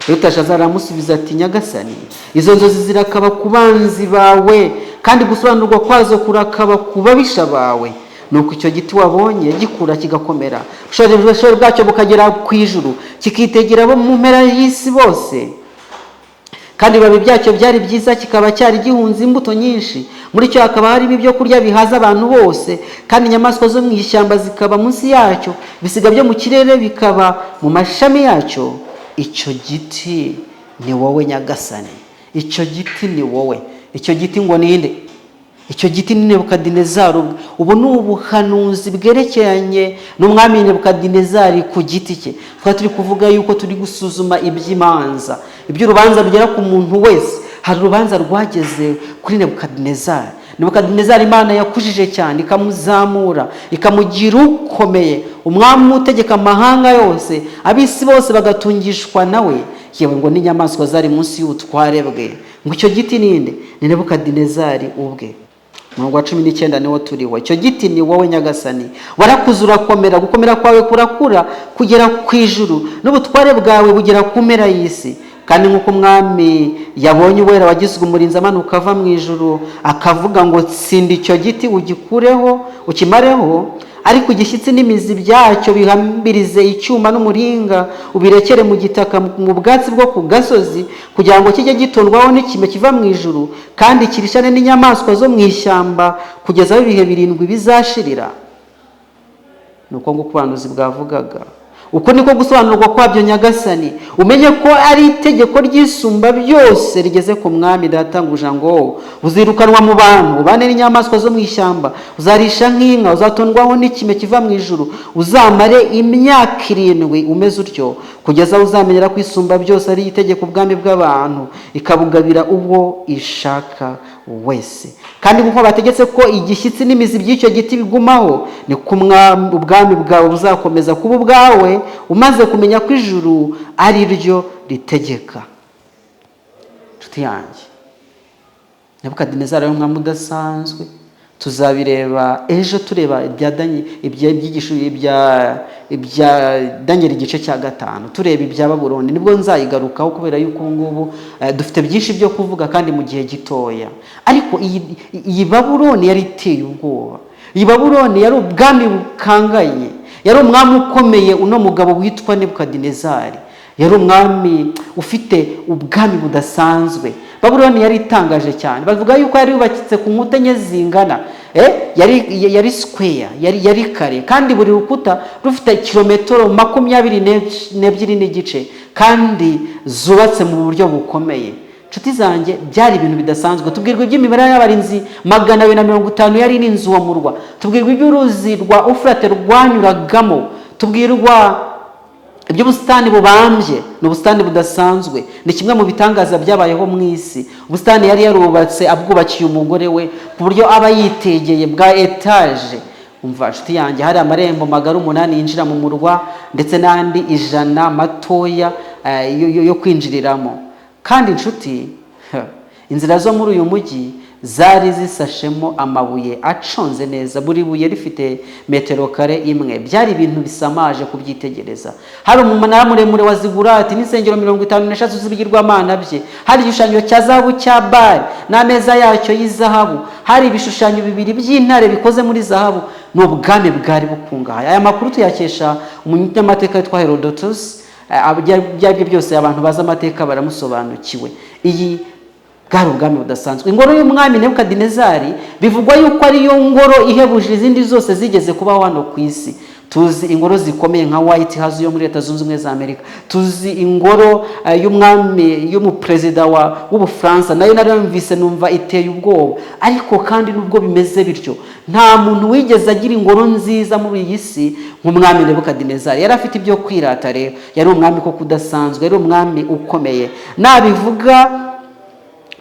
[SPEAKER 1] Beruteshazari aramusubiza ati: "Nyagasani, izo nzozi zirakaba ku banzi bawe, kandi gusobanurwa kwazo kurakaba ku babisha bawe. Nuko icyo giti wabonye gikura kigakomera, ubushorishori bwacyo bukagera ku ijuru, kikitegera abo mu mpera y'isi bose, kandi ibibabi byacyo byari byiza, kikaba cyari gihunze imbuto nyinshi, muri cyo hakaba harimo ibyo kurya bihaza abantu bose, kandi inyamaswa zo mu ishyamba zikaba munsi yacyo, ibisiga byo mu kirere bikaba mu mashami yacyo, icyo giti ni wowe, nyagasani." Icyo giti ni wowe. Icyo giti ngo ninde? Icyo giti ni Nebukadinezari ubwe. Ubu ni ubuhanuzi bwerekeranye n'umwami Nebukadinezari ku giti cye. Twari turi kuvuga yuko turi gusuzuma iby'imanza, iby'urubanza rugera ku muntu wese. Hari urubanza rwageze kuri Nebukadinezari. Nebukadinezari Imana yakujije cyane, ikamuzamura, ikamugira ukomeye, umwami utegeka amahanga yose, ab'isi bose bagatungishwa nawe, yewe ngo n'inyamaswa zari munsi y'ubutware bwe. Ngo icyo giti ninde? Ni Nebukadinezari ubwe. Umurongo wa 19 niwo turiho: icyo giti ni wowe, nyagasani. Warakuze urakomera, gukomera kwawe kurakura kugera ku ijuru, n'ubutware bwawe bugera ku mpera y'isi. Kandi nk'uko umwami yabonye uwera wagizwe umurinzi amanuka ava mu ijuru, akavuga ngo: 'Tsinda icyo giti ugikureho, ukimareho, ariko igishyitsi n'imizi byacyo bihambirize icyuma n'umuringa, ubirekere mu gitaka mu bwatsi bwo ku gasozi, kugira ngo kijye gitondwaho n'ikime kiva mu ijuru, kandi kirishane n'inyamaswa zo mu ishyamba kugeza aho ibihe 7 bizashirira.'" Ni uko nguko ubuhanuzi bwavugaga. Uko niko gusobanurwa kwabyo, nyagasani. Umenye ko ari itegeko ry'Isumba byose rigeze ku mwami databuja, ngo uzirukanwa mu bantu, ubane n'inyamaswa zo mu ishyamba, uzarisha nk'inka, uzatondwaho n'ikime kiva mu ijuru, uzamare imyaka 7 umeze utyo, kugeza aho uzamenyera ko Isumba byose ari itegeko ubwami bw'abantu, ikabugabira uwo ishaka wese. Kandi nk'uko bategetse ko igishyitsi n'imizi by'icyo giti bigumaho, ni ko ubwami bwawe buzakomeza kuba ubwawe, umaze kumenya ko ijuru ari ryo ritegeka. Inshuti yanjye, Nebukadinezari ari umwami udasanzwe. Tuzabireba ejo, tureba ibyigisho ibya Daniel igice cya 5, tureba ibya Babuloni. Nibwo nzayigarukaho, kubera yuko ubu ngubu dufite byinshi byo kuvuga kandi mu gihe gitoya. Ariko iyi Babuloni yari iteye ubwoba. Iyi Babuloni yari ubwami bukanganye, yari umwami ukomeye. Uno mugabo witwa Nebukadinezari yari umwami ufite ubwami budasanzwe. Babuloni yari itangaje cyane. Bavuga yuko yari yubakitse ku nkuta enye zingana, yari square, yari kare, kandi buri rukuta rufite kilometero 22.5, kandi zubatse mu buryo bukomeye. Inshuti zanjye, byari ibintu bidasanzwe. Tubwirwa iby'imibare y'abarinzi 250 yari irinze uwo murwa, tubwirwa iby'uruzi rwa Ufurate rwanyuragamo, tubwirwa iby'ubusitani bubambye. Ni ubusitani budasanzwe, ni kimwe mu bitangaza byabayeho mu isi. Ubusitani yari yarubatse, abwubakiye umugore we, ku buryo aba yitegeye, bwa etaje. Umva inshuti yanjye, hari amarembo magari 8 yinjira mu murwa, ndetse n'andi 100 matoya yo kwinjiriramo. Kandi inshuti, inzira zo muri uyu mujyi zari zisashemo amabuye aconze neza, buri buye rifite metero kare imwe. Byari ibintu bisamaje kubyitegereza. Hari umunara muremure wa zigurati n'insengero 53 z'ibigirwamana bye. Hari igishushanyo cya zahabu cya Bari n'ameza yacyo y'izahabu. Hari ibishushanyo bibiri by'intare bikoze muri zahabu. Ni ubwami bwari bukungahaye. Aya makuru tuyakesha umunyamateka witwa Herodotus. Ibyo ari byo byose, abantu bazi amateka baramusobanukiwe. Iyi bwari ubwami budasanzwe. Ingoro y'umwami Nebukadinezari bivugwa yuko ariyo ngoro ihebuje izindi zose zigeze kubaho hano ku isi. Tuzi ingoro zikomeye nka White House yo muri Leta Zunze Ubumwe za Amerika. Tuzi ingoro y'umwami, y'umuperezida w'Ubufaransa, nayo narayumvise numva iteye ubwoba. Ariko kandi nubwo bimeze bityo, nta muntu wigeze agira ingoro nziza muri iyi si nk'umwami Nebukadinezari. Yari afite ibyo kwirata rero, yari umwami koko udasanzwe, yari umwami ukomeye. Nabivuga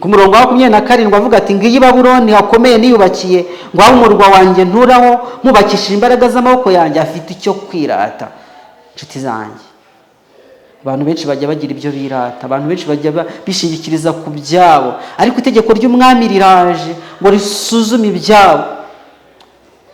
[SPEAKER 1] ku murongo wa 27, avuga ati: "Ngiyi Babuloni hakomeye niyubakiye, ngo abe umurwa wanjye nturaho, nkubakishije imbaraga z'amaboko yanjye." Afite icyo kwirata. Inshuti zanjye, abantu benshi bajya bagira ibyo birata, abantu benshi bajya bishingikiriza ku byabo, ariko itegeko ry'umwami riraje ngo risuzume ibyabo.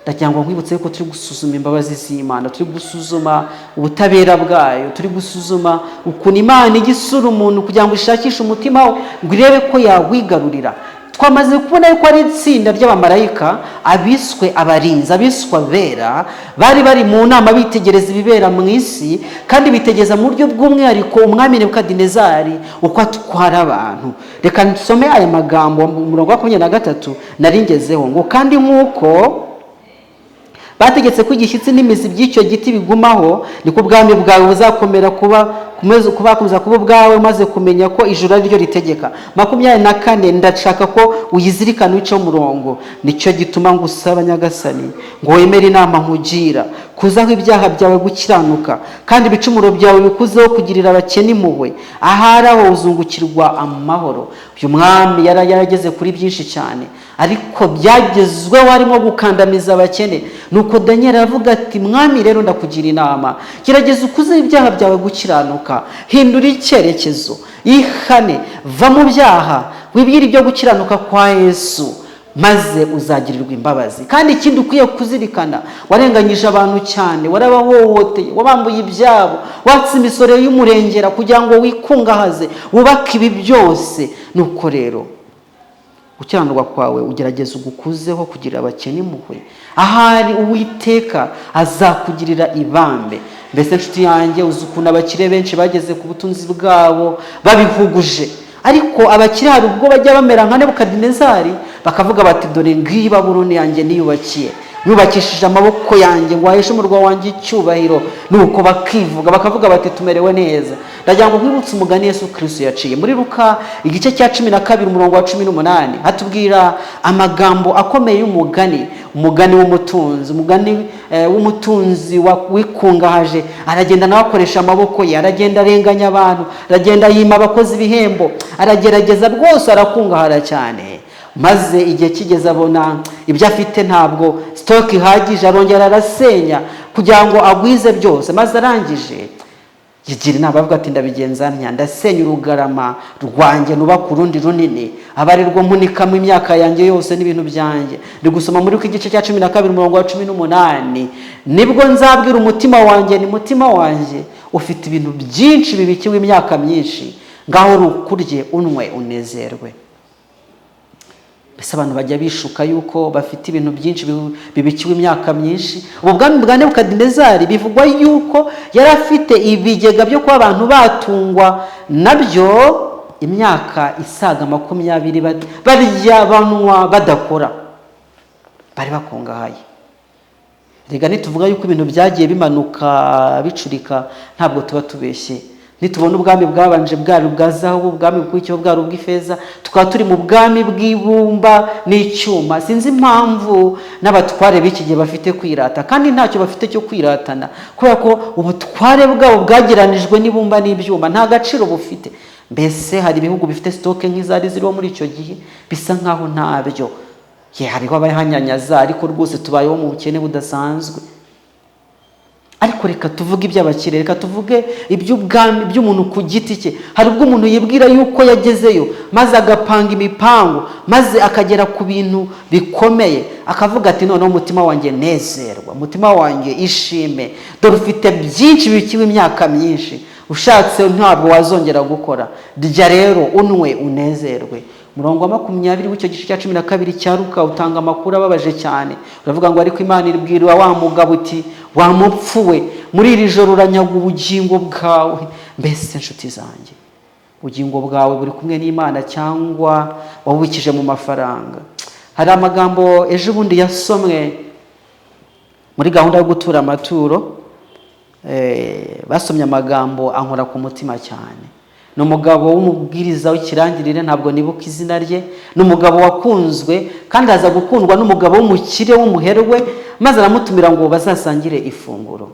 [SPEAKER 1] Ndagira ngo nkwibutse yuko turi gusuzuma imbabazi z'Imana, turi gusuzuma ubutabera bwayo, turi gusuzuma ukuntu Imana ijya isura umuntu kugira ngo ishakishe umutima we, ngo irebe ko yawigarurira. Twamaze kubona yuko ari itsinda ry'abamarayika, abiswe abarinzi, abiswe abera, bari bari mu nama bitegereza ibibera mu isi, kandi bitegereza mu buryo bw'umwihariko umwami Nebukadinezari uko atwara abantu. Reka nsome aya magambo mu murongo wa 23 nari ngezeho, ngo: "Kandi nk'uko bategetse ko igishyitsi n'imizi by'icyo giti bigumaho, niko ubwami bwawe buzakomera kuba kuba ubwawe, maze kumenya ko ijuru ari ryo ritegeka." 24, ndashaka ko uyizirikana, uwice umurongo. "Nicyo gituma ngusaba, nyagasani, ngo wemere inama nkugira: kuzaho ibyaha byawe gukiranuka, kandi ibicumuro byawe bikuzeho kugirira abakene impuhwe. Ahari aho uzungukirwa amahoro." Uyu mwami yari yarageze kuri byinshi cyane, ariko byagezweho harimo gukandamiza abakene. Nuko Daniel aravuga ati: "Mwami, rero ndakugira inama, gerageza ukuze ibyaha byawe gukiranuka, hindura icyerekezo, ihane, va mu byaha, wibwire ibyo gukiranuka kwa Yesu, maze uzagirirwa imbabazi. Kandi ikindi ukwiye kuzirikana, warenganyije abantu cyane, warabahohoteye, wabambuye ibyabo, watse imisoro y'umurengera kugira ngo wikungahaze, wubake ibi byose. Nuko rero gukiranirwa kwawe ugerageza ugukuzeho kugira abakene impuhwe, ahari Uwiteka azakugirira ibambe." Mbese inshuti yanjye, uzi ukuntu abakire benshi bageze ku butunzi bwabo babihuguje? Ariko abakire hari ubwo bajya bamera nka Nebukadinezari, bakavuga bati: "Dore ngiyi Babuloni yanjye niyubakiye, nubakishije amaboko yanjye ngo waheshe umurwa wanjye icyubahiro." Nuko bakivuga, bakavuga bati: "Tumerewe neza." Ndagira ngo nkwibutse umugani Yesu Kristo yaciye muri Luka igice cya 12, umurongo wa 18. Hatubwira amagambo akomeye y'umugani, umugani w'umutunzi, umugani w'umutunzi wikungahaje. Aragenda nawe akoresha amaboko ye, aragenda arenganya abantu, aragenda yima abakozi ibihembo, aragerageza rwose, arakungahara cyane. Maze igihe kigeze abona ibyo afite ntabwo stock ihagije, arongera arasenya kugira ngo agwize byose. Maze arangije yigira inama, avuga ati: "Ndabigenza ntya: ndasenya urugarama rwanjye, nubaka urundi runini, aba ari rwo mpunikamo imyaka yanjye yose n'ibintu byanjye." Ndi gusoma muri ko igice cya 12, umurongo wa 18. "Nibwo nzabwira umutima wanjye: ni mutima wanjye, ufite ibintu byinshi bibikiwe imyaka myinshi, ngaho rukurye, unwe, unezerwe." Mbese abantu bajya bishuka yuko bafite ibintu byinshi bibikiwe imyaka myinshi? Ubu bwami bwa Nebukadinezari bivugwa yuko yari afite ibigega byo kuba abantu batungwa nabyo imyaka isaga 20, barya, banywa, badakora. Bari bakungahaye. Rega nituvuga yuko ibintu byagiye bimanuka bicurika, ntabwo tuba tubeshye. Nitubona ubwami bwabanje bwari ubwa zahabu, ubwami bukurikiyeho bwari ubw'ifeza, tukaba turi mu bwami bw'ibumba n'icyuma, sinzi impamvu n'abatware b'iki gihe bafite kwirata, kandi ntacyo bafite cyo kwiratana, kubera ko ubutware bwabo bwageranijwe n'ibumba n'ibyuma, nta gaciro bufite. Mbese hari ibihugu bifite stock nk'izari ziriho muri icyo gihe? Bisa nkaho ntabyo. Ye, hariho abahanyanyaza, ariko rwose tubayeho mu bukene budasanzwe. Ariko reka tuvuge iby'abakire, reka tuvuge iby'ubwami by'umuntu ku giti cye. Hari ubwo umuntu yibwira yuko yagezeyo, maze agapanga imipango, maze akagera ku bintu bikomeye, akavuga ati: "Noneho umutima wanjye nezerwa, umutima wanjye ishime, dore ufite byinshi bikiwe imyaka myinshi, ushatse ntabwo wazongera gukora, rya rero, unwe, unezerwe." Umurongo wa 20 w'icyo gice cya 12 cya Luka utanga amakuru ababaje cyane. Uravuga ngo: "Ariko Imana ibwira wa mugabo uti: 'Wa mupfu we, muri iri joro uranyaga ubugingo bwawe.'" Mbese inshuti zanjye, ubugingo bwawe buri kumwe n'Imana cyangwa wabubikije mu mafaranga? Hari amagambo ejo bundi yasomwe Muri gahunda yo gutura amaturo, basomye amagambo ankora ku mutima cyane. Ni umugabo w'umubwiriza w'ikirangirire, ntabwo nibuka izina rye. Ni umugabo wakunzwe kandi aza gukundwa n'umugabo w'umukire w'umuherwe, maze aramutumira ngo bazasangire ifunguro.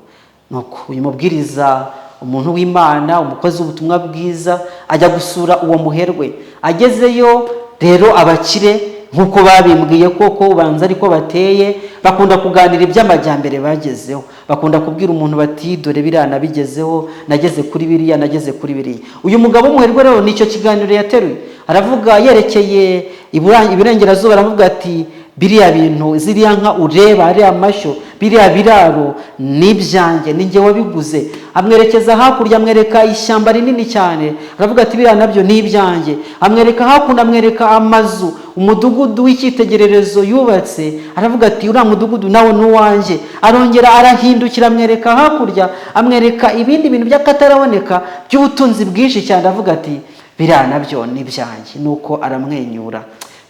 [SPEAKER 1] Nuko uyu mubwiriza, umuntu w'Imana, umukozi w'ubutumwa bwiza, ajya gusura uwo muherwe. Agezeyo rero, abakire nk'uko babimbwiye koko ubanza ariko bateye, bakunda kuganira iby'amajyambere bagezeho, bakunda kubwira umuntu bati: "Dore biriya nabigezeho, nageze kuri biriya, nageze kuri biriya." Uyu mugabo w'umuherwe rero nicyo kiganiro yateruye, aravuga yerekeye iburengerazuba, aravuga ati: "Biriya bintu, ziriya nka ureba, ariya mashyo, biriya biraro ni ibyanjye, ni njye wabiguze." Amwerekeza hakurya, amwereka ishyamba rinini cyane, aravuga ati: "Biriya nabyo ni ibyanjye." Amwereka hakuno, amwereka amazu, umudugudu w'icyitegererezo yubatse, aravuga ati: "Uriya mudugudu nawo ni uwanjye." Arongera arahindukira, amwereka hakurya, amwereka ibindi bintu by'akataraboneka by'ubutunzi bwinshi cyane, aravuga ati: "Biriya nabyo ni ibyanjye." Nuko aramwenyura,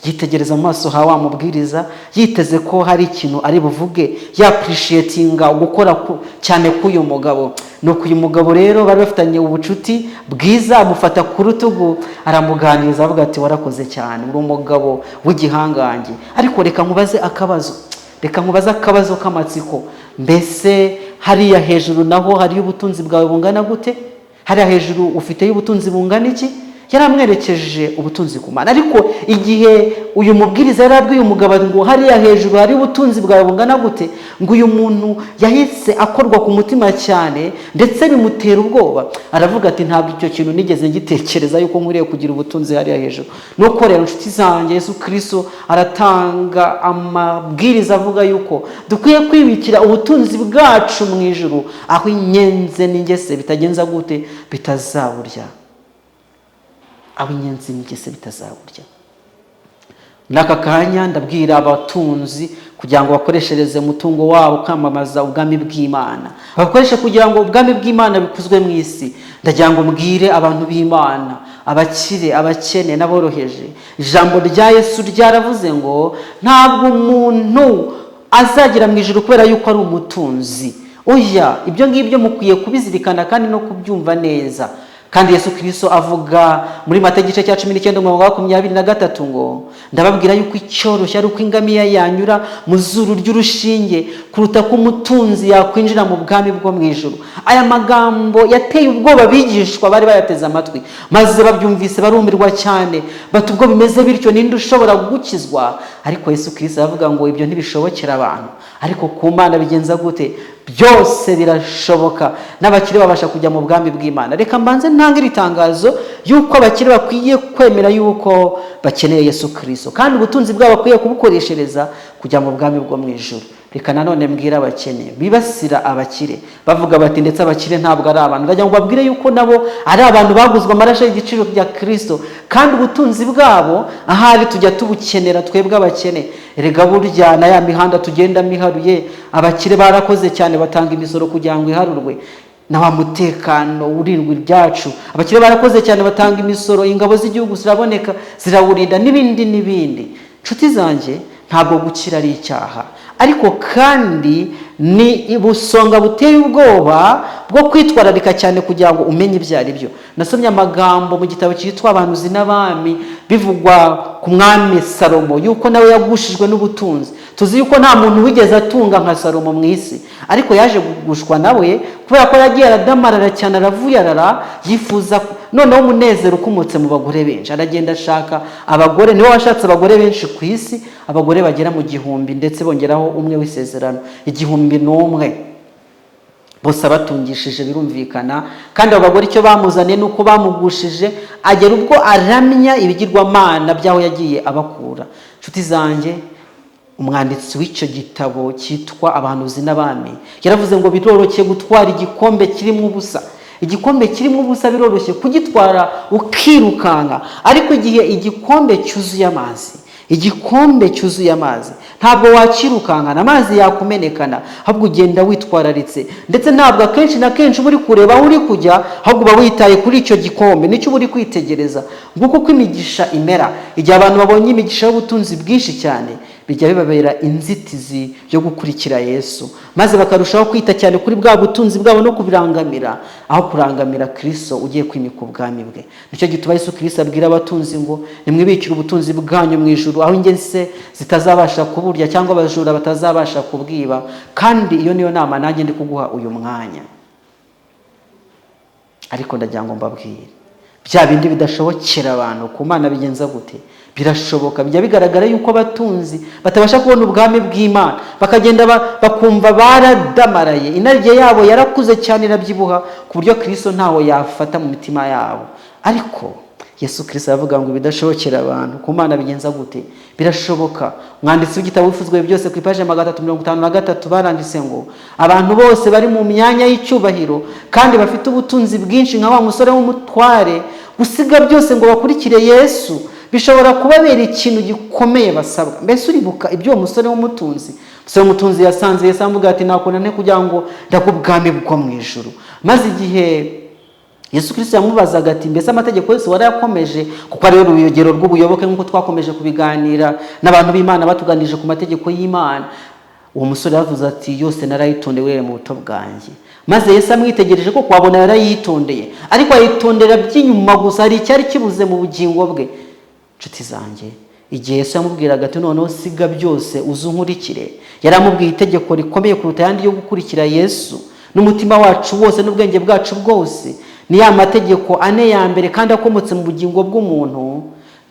[SPEAKER 1] yitegereza mu maso ha wa mubwiriza, yiteze ko hari ikintu ari buvuge, yappreciatinga gukora cyane k'uyu mugabo. Nuko uyu mugabo rero bari bafitanye ubucuti bwiza, amufata ku rutugu, aramuganiriza, avuga ati: "Warakoze cyane, uri umugabo w'igihangange, ariko reka nkubaze akabazo, reka nkubaze akabazo k'amatsiko. Mbese hariya hejuru naho hariyo ubutunzi bwawe bungana gute? Hariya hejuru ufiteyo ubutunzi bungana iki?" Yaramwerekeje ubutunzi ku Mana. Ariko igihe uyu mubwiriza yari abwiye umugabo ngo: "Hariya hejuru hari ubutunzi bwawe bungana gute?", ngo uyu muntu yahise akorwa ku mutima cyane, ndetse bimutera ubwoba. Aravuga ati: "Ntabwo icyo kintu nigeze ngitekereza yuko nkwiriye kugira ubutunzi hariya hejuru." Nuko rero, inshuti zanjye, Yesu Kirisito aratanga amabwiriza avuga yuko dukwiye kwibikira ubutunzi bwacu mu ijuru, aho inyenzi n'ingese bitagenza gute? Bitazaburya. Aho inyenzi n'ingese bitazaburya. Muri aka kanya ndabwira abatunzi kugira ngo bakoreshereze umutungo wabo kwamamaza ubwami bw'Imana, bakoreshe kugira ngo ubwami bw'Imana bikuzwe mu isi. Ndagira ngo mbwire abantu b'Imana, abakire, abakene n'aboroheje: ijambo rya Yesu ryaravuze ngo ntabwo umuntu azagera mu ijuru kubera yuko ari umutunzi. Oya, ibyo ngibyo mukwiye kubizirikana kandi no kubyumva neza. Kandi Yesu Kirisito avuga muri Mata igice cya 19 umurongo wa 23 ngo: "Ndababwira yuko icyoroshye ari uko ingamiya yanyura mu zuru ry'urushinge kuruta ko umutunzi yakwinjira mu bwami bwo mu ijuru." Aya magambo yateye ubwoba abigishwa bari bayateze amatwi, maze babyumvise barumirwa cyane, bati: "Ubwo bimeze bityo, ninde ushobora gukizwa?" Ariko Yesu Kirisito aravuga ngo: "Ibyo ntibishobokera abantu, ariko ku Mana bigenza gute? Byose birashoboka." N'abakire babasha kujya mu bwami bw'Imana. Reka mbanze ntange iri tangazo yuko abakire bakwiye kwemera yuko bakeneye Yesu Kirisito, kandi ubutunzi bwabo bakwiye kubukoreshereza kujya mu bwami bwo mu ijuru. Reka nanone mbwira abakene bibasira abakire, bavuga bati: "Ndetse abakire ntabwo ari abantu." Ndagira ngo babwire yuko nabo ari abantu baguzwe amaraso y'igiciro bya Kirisito, kandi ubutunzi bwabo ahari tujya tubukenera twebwe abakene. Erega burya na ya mihanda tugendamo iharuye, abakire barakoze cyane batanga imisoro kugira ngo iharurwe, na wa mutekano urindwa ibyacu, abakire barakoze cyane batanga imisoro, ingabo z'igihugu ziraboneka zirawurinda, n'ibindi n'ibindi. Inshuti zanjye, ntabwo gukira ari icyaha, ariko kandi ni ubusonga buteye ubwoba bwo kwitwararika cyane kugira ngo umenye ibyo ari byo. Nasomye amagambo mu gitabo cyitwa Abahanuzi n'Abami, bivugwa ku mwami Salomo yuko nawe yagushijwe n'ubutunzi. Tuzi yuko nta muntu wigeze atunga nka Salomo mu isi, ariko yaje kugushwa nawe kubera ko yagiye aradamarara cyane, aravuyarara, yifuza noneho umunezero ukomotse mu bagore benshi. Aragenda ashaka abagore, niwe washatse abagore benshi ku isi, abagore bagera mu 1000, ndetse bongeraho umwe w'isezerano, 1001, bose abatungishije, birumvikana. Kandi abo bagore icyo bamuzaniye ni uko bamugushije, agera ubwo aramya ibigirwamana by'aho yagiye abakura. Inshuti zanjye, umwanditsi w'icyo gitabo cyitwa Abahanuzi n'Abami yaravuze ngo biroroshye gutwara igikombe kirimo ubusa. Igikombe kirimo ubusa biroroshye kugitwara ukirukanka, ariko igihe igikombe cyuzuye amazi, igikombe cyuzuye amazi, ntabwo wakirukankana, amazi yakumenekana, ahubwo ugenda witwararitse. Ndetse ntabwo akenshi na kenshi uba uri kureba aho uri kujya, ahubwo uba witaye kuri icyo gikombe, nicyo uba uri kwitegereza. Nguko uko imigisha imera. Igihe abantu babonye imigisha y'ubutunzi bwinshi cyane, Bijya bibabera inzitizi yo gukurikira Yesu, maze bakarushaho kwita cyane kuri bwa butunzi bwabo no kubirangamira aho kurangamira Kristo ugiye kwimika ubwami bwe. Nicyo gituma Yesu Kristo abwira abatunzi ngo: "Nimwibikire ubutunzi bwanyu mu ijuru, aho ingese zitazabasha kuburya cyangwa abajura batazabasha kubwiba." Kandi iyo niyo nama nanjye ndi kuguha uyu mwanya. Ariko ndagira ngo mbabwire, bya bindi bidashobokera abantu, ku Mana bigenza gute? Birashoboka. Bijya bigaragara yuko abatunzi batabasha kubona ubwami bw'Imana, bakagenda bakumva baradamaraye, inarijye yabo yarakuze cyane, irabyibuha ku buryo Kristo ntaho yafata mu mitima yabo. Ariko Yesu Kristo aravuga ngo: "Ibidashobokera abantu, ku Mana bigenza gute? Birashoboka." Umwanditsi w'igitabo Wifuzwe Byose, ku ipaji 353, baranditse ngo: "Abantu bose bari mu myanya y'icyubahiro kandi bafite ubutunzi bwinshi, nka wa musore w'umutware, gusiga byose ngo bakurikire Yesu bishobora kubabera ikintu gikomeye basabwa." Mbese uribuka ibyo uwo musore w'umutunzi yasanze Yesu amuvuga ati: "Nakora nte kugira ngo ndagwe ubwami bwo mu ijuru?" Maze igihe Yesu Kirisito yamubazaga ati: "Mbese amategeko yose warayakomeje?" Kuko ariyo rugero rw'ubuyoboke, nk'uko twakomeje kubiganira n'abantu b'Imana batuganirije ku mategeko y'Imana, uwo musore yavuze ati: "Yose narayitondeye mu buto bwanjye." Maze Yesu amwitegereje ko wabona yarayitondeye, ariko ayitondera by'inyuma gusa, hari icyari kibuze mu bugingo bwe. Inshuti zanjye, igihe Yesu yamubwiraga ati: "Noneho siga byose uze unkurikire," yaramubwiye itegeko rikomeye kuruta ayandi yo gukurikira Yesu n'umutima wacu wose n'ubwenge bwacu bwose. Ni ya mategeko ane ya mbere kandi akomotse mu bugingo bw'umuntu.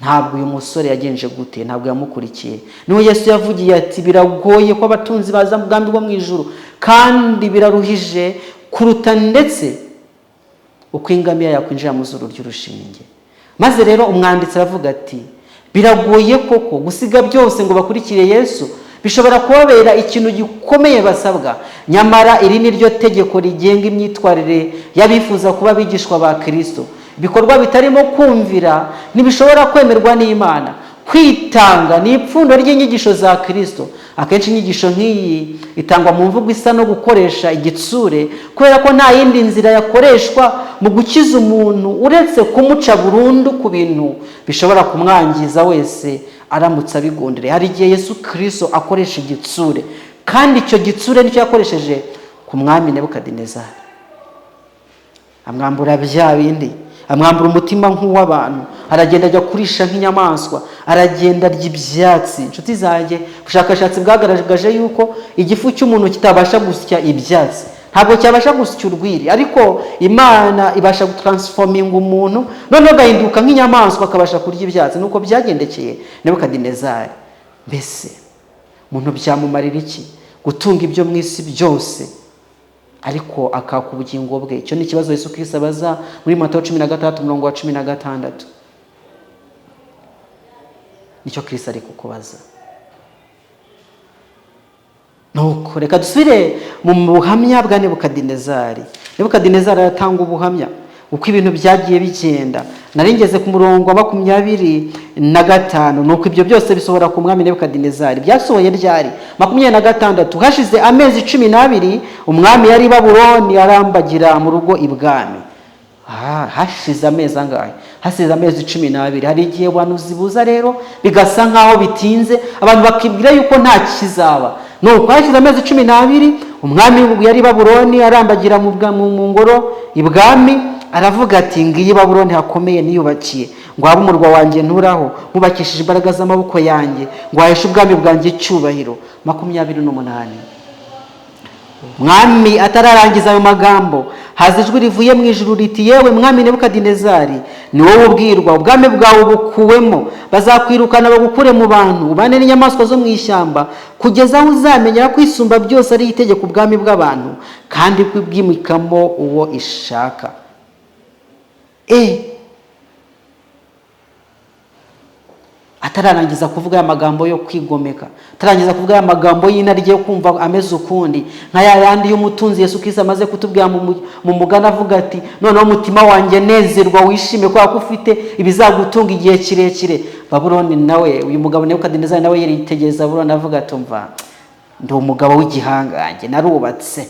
[SPEAKER 1] Ntabwo uyu musore yagenje gute? Ntabwo yamukurikiye. Niho Yesu yavugiye ati: "Biragoye ko abatunzi baza mu bwami bwo mu ijuru, kandi biraruhije kuruta ndetse uko ingamiya yakwinjira mu zuru ry'urushinge." Maze rero umwanditsi aravuga ati: "Biragoye koko gusiga byose ngo bakurikire Yesu, bishobora kubabera ikintu gikomeye basabwa. Nyamara iri ni ryo tegeko rigenga imyitwarire y'abifuza kuba abigishwa ba Kirisito. Ibikorwa bitarimo kumvira ntibishobora kwemerwa n'Imana. Kwitanga ni ipfundo ry'inyigisho za Kirisito. Akenshi inyigisho nk'iyi itangwa mu mvugo isa no gukoresha igitsure, kubera ko nta yindi nzira yakoreshwa mu gukiza umuntu uretse kumuca burundu ku bintu bishobora kumwangiza wese aramutse abigundiriye." Hari igihe Yesu Kirisito akoresha igitsure, kandi icyo gitsure nicyo yakoresheje ku mwami Nebukadinezari. Amwambura bya bindi, amwambura umutima nk'uw'abantu, aragenda ajya kurisha nk'inyamaswa, aragenda arya ibyatsi. Inshuti zanjye, ubushakashatsi bwagaragaje yuko igifu cy'umuntu kitabasha gusya ibyatsi, ntabwo cyabasha gusya urwiri, ariko Imana ibasha gutransforminga umuntu, noneho agahinduka nk'inyamaswa, akabasha kurya ibyatsi. Nuko byagendekeye Nebukadinezari. Mbese umuntu byamumarira iki gutunga ibyo mu isi byose ariko akaka ubugingo bwe? Icyo ni ikibazo Yesu Kristo abaza muri Matayo 16, umurongo wa 16. Nicyo Kristo ari kukubaza. Nuko reka dusubire mu buhamya bwa Nebukadinezari. Nebukadinezari aratanga ubuhamya uko ibintu byagiye bigenda. Nari ngeze ku murongo wa 25. Nuko ibyo byose bisohora ku mwami Nebukadinezari. Byasohoye ryari? 26. Hashize amezi 12, umwami yari i Babuloni, arambagira mu rugo ibwami. Hashize amezi angahe? Hashize amezi 12. Hari igihe ubuhanuzi buza rero bigasa nk'aho bitinze, abantu bakibwira yuko nta kizaba. Nuko hashize amezi 12, umwami yari i Babuloni, arambagira mu ngoro ibwami. Aravuga ati: "Ngiyi Babuloni hakomeye niyubakiye, ngo habe umurwa wanjye nturaho, nkubakishije imbaraga z'amaboko yanjye, ngo haheshe ubwami bwanjye icyubahiro." 28. Mwami atararangiza ayo magambo, haza ijwi rivuye mu ijuru riti: "Yewe mwami Nebukadinezari, ni wowe ubwirwa, ubwami bwawe bukuwemo. Bazakwirukana bagukure mu bantu, ubane n'inyamaswa zo mu ishyamba, kugeza aho uzamenyera ko Isumba byose ari itegeka ubwami bw'abantu, kandi ko ibwimikamo uwo ishaka." Atararangiza kuvuga aya magambo yo kwigomeka, atararangiza kuvuga aya magambo y'inarijye yo kumva ameze ukundi, nka ya yandi y'umutunzi Yesu Kristo amaze kutubwira mu mugani, avuga ati: "Noneho umutima wanjye nezerwa, wishime kubera ko ufite ibizagutunga igihe kirekire." Babuloni nawe, uyu mugabo Nebukadinezari nawe yaritegereza Babuloni, avuga ati: "Umva, ndi umugabo w'igihangange, narubatse,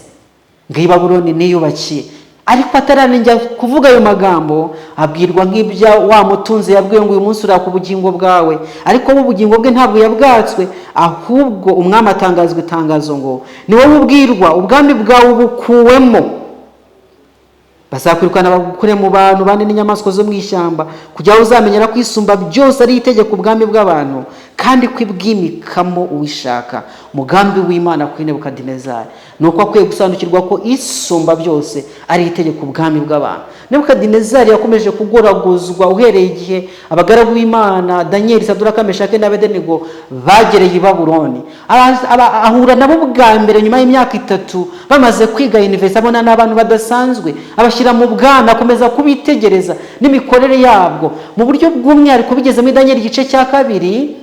[SPEAKER 1] ngiyi Babuloni niyubakiye." Ariko atararangiza kuvuga ayo magambo, abwirwa nk'ibya wa mutunzi yabwiwe ngo uyu munsi uraka ubugingo bwawe, ariko we ubugingo bwe ntabwo yabwatswe, ahubwo umwami atangazwa itangazo ngo ni wowe ubwirwa, ubwami bwawe bukuwemo, bazakwirukana bagukure mu bantu bane n'inyamaswa zo mu ishyamba, kugira ngo uzamenyera ko Isumba byose ari itegeko ubwami bw'abantu, kandi ko ibwimikamo uwishaka. Umugambi w'Imana kuri Nebukadinezari ni uko akwiye gusobanukirwa ko Isumba byose ari itegeko ubwami bw'abantu. Nebukadinezari yakomeje kugoraguzwa uhereye igihe abagaragu b'Imana Daniyeli, Saduraka, Meshake n'Abedenego bagereye i Babuloni. Ahura nabo bwa mbere nyuma y'imyaka 3 bamaze kwiga university, abona n'abantu badasanzwe, abashyira mu bwami, akomeza kubitegereza n'imikorere yabwo mu buryo bw'umwihariko. Bigeze muri Daniyeli igice cya 2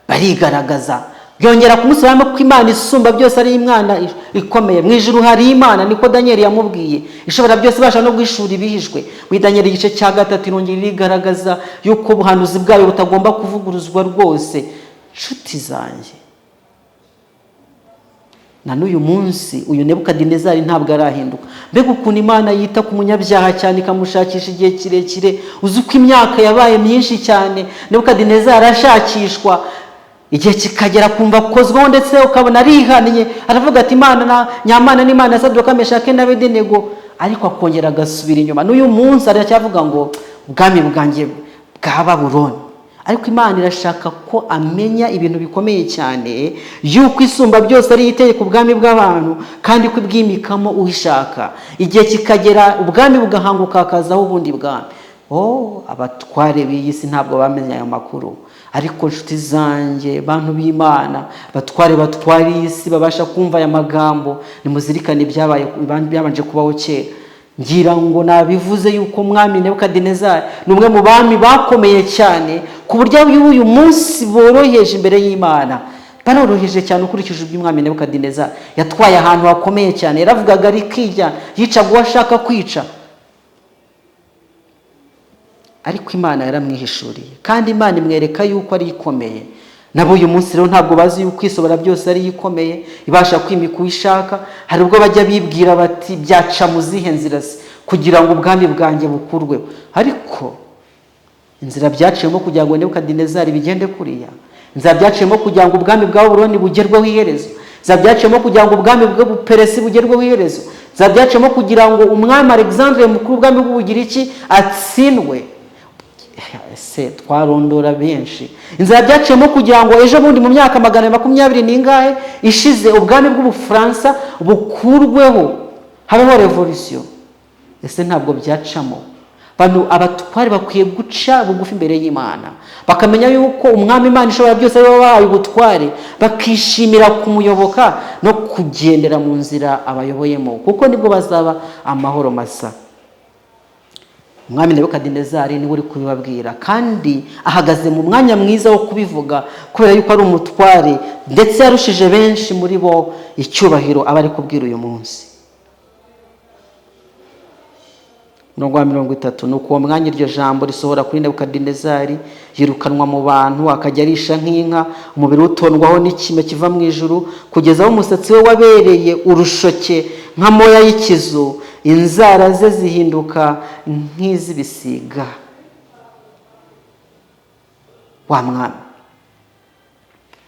[SPEAKER 1] barigaragaza, byongera kumusobanurira ko Imana isumba byose ari Imana ikomeye. Mu ijuru hari Imana, niko Daniyeli yamubwiye, ishobora byose, ibasha no guhishura ibihishwe. Muri Daniyeli igice cya 3 irongera irigaragaza yuko ubuhanuzi bwayo butagomba kuvuguruzwa rwose. Nshuti zanjye, na n'uyu munsi uyu Nebukadinezari ntabwo arahinduka. Mbega ukuntu Imana yita ku munyabyaha cyane, ikamushakisha igihe kirekire! Uzi uko imyaka yabaye myinshi cyane Nebukadinezari arashakishwa, igihe kikagera kumva akozweho, ndetse ukabona arihannye, aravuga ati Imana na nyamana n'Imana ya Saduka, Meshake n'Abedenego, ariko akongera agasubira inyuma. N'uyu munsi aracyavuga ngo ubwami bwanjye bwa Babuloni. Ariko Imana irashaka ko amenya ibintu bikomeye cyane, yuko Isumba byose ari itegeko ubwami bw'abantu, kandi ko ibwimikamo uwishaka. Igihe kikagera ubwami bugahanguka, hakazaho ubundi bwami. Oh, abatware b'iyi si ntabwo bamenye ayo makuru. Ariko inshuti zanjye, bantu b'Imana, batware batwara iyi si babasha kumva aya magambo, nimuzirikane ibyabaye byabanje kubaho kera. Ngira ngo nabivuze yuko umwami Nebukadinezari ni umwe mu bami bakomeye cyane, ku buryo uyu munsi boroheje imbere y'Imana, baroroheje cyane ukurikije ibyo umwami Nebukadinezari yatwaye ahantu hakomeye cyane. Yaravugaga rikijya, yicaga uwo ashaka kwica, ariko Imana yaramwihishuriye, kandi Imana imwereka yuko ari ikomeye. Nabo uyu munsi rero ntabwo bazi yuko Isobora byose ari ikomeye, ibasha kwimika uwo ishaka. Hari ubwo bajya bibwira bati byaca mu zihe nzira se kugira ngo ubwami bwanjye bukurweho? Ariko inzira byaciyemo kugira ngo Nebukadinezari bigende kuriya, inzira byaciyemo kugira ngo ubwami bwa Babuloni bugerweho iherezo, inzira byaciyemo kugira ngo ubwami bw'Ubuperesi bugerweho iherezo, inzira byaciyemo kugira ngo umwami Alexandre Mukuru, ubwami bw'Ubugiriki, atsindwe, ese twarondora benshi. Inzira byaciyemo kugira ngo ejo bundi mu myaka 220 n'ingahe ishize ubwami bw'Ubufaransa bukurweho, habeho revolution, ese ntabwo byacamo? Bano abatware bakwiye guca bugufi imbere y'Imana, bakamenya yuko umwami Imana ishobora byose ari we wabahaye ubutware, bakishimira kumuyoboka no kugendera mu nzira abayoboyemo, kuko nibwo bazaba amahoro masa. Umwami Nebukadinezari niwe uri kubibabwira, kandi ahagaze mu mwanya mwiza wo kubivuga, kubera yuko ari umutware, ndetse yarushije benshi muri bo icyubahiro aba ari kubwira uyu munsi. Umurongo wa 30: nuko uwo mwanya iryo jambo risohora kuri Nebukadinezari, yirukanwa mu bantu, akajya arisha nk'inka, umubiri utondwaho n'ikime kiva mu ijuru, kugeza aho umusatsi we wabereye urushoke nk'amoya y'ikizu, inzara ze zihinduka nk'iz'ibisiga. Wa mwami,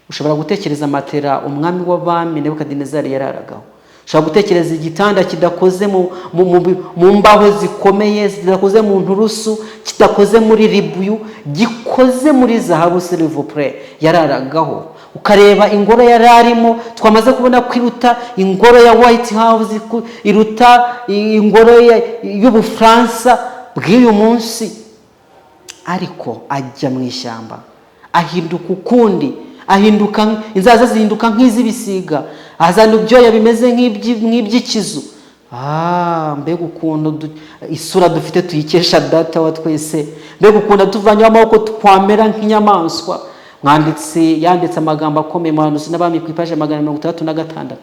[SPEAKER 1] ushobora gutekereza matera umwami w'abami Nebukadinezari yararagaho, ushobora gutekereza igitanda kidakoze mu mbaho zikomeye, kidakoze mu nturusu, kidakoze muri ribuyu, gikoze muri zahabu, s'il vous plaît, yararagaho. Ukareba ingoro yari arimo, twamaze kubona ko iruta ingoro ya White House, iruta ingoro y'Ubufaransa bw'uyu munsi. Ariko ajya mu ishyamba, ahinduka ukundi, ahinduka inzara ze zihinduka nk'iz'ibisiga, azana ibyoya bimeze nk'iby'ikizu. Mbega ukuntu isura dufite tuyikesha Data wa twese! Mbega ukuntu tuvanyeho amaboko twamera nk'inyamaswa! Mwanditsi yanditse amagambo akomeye mu Bahanuzi n'Abami ku ipaji 166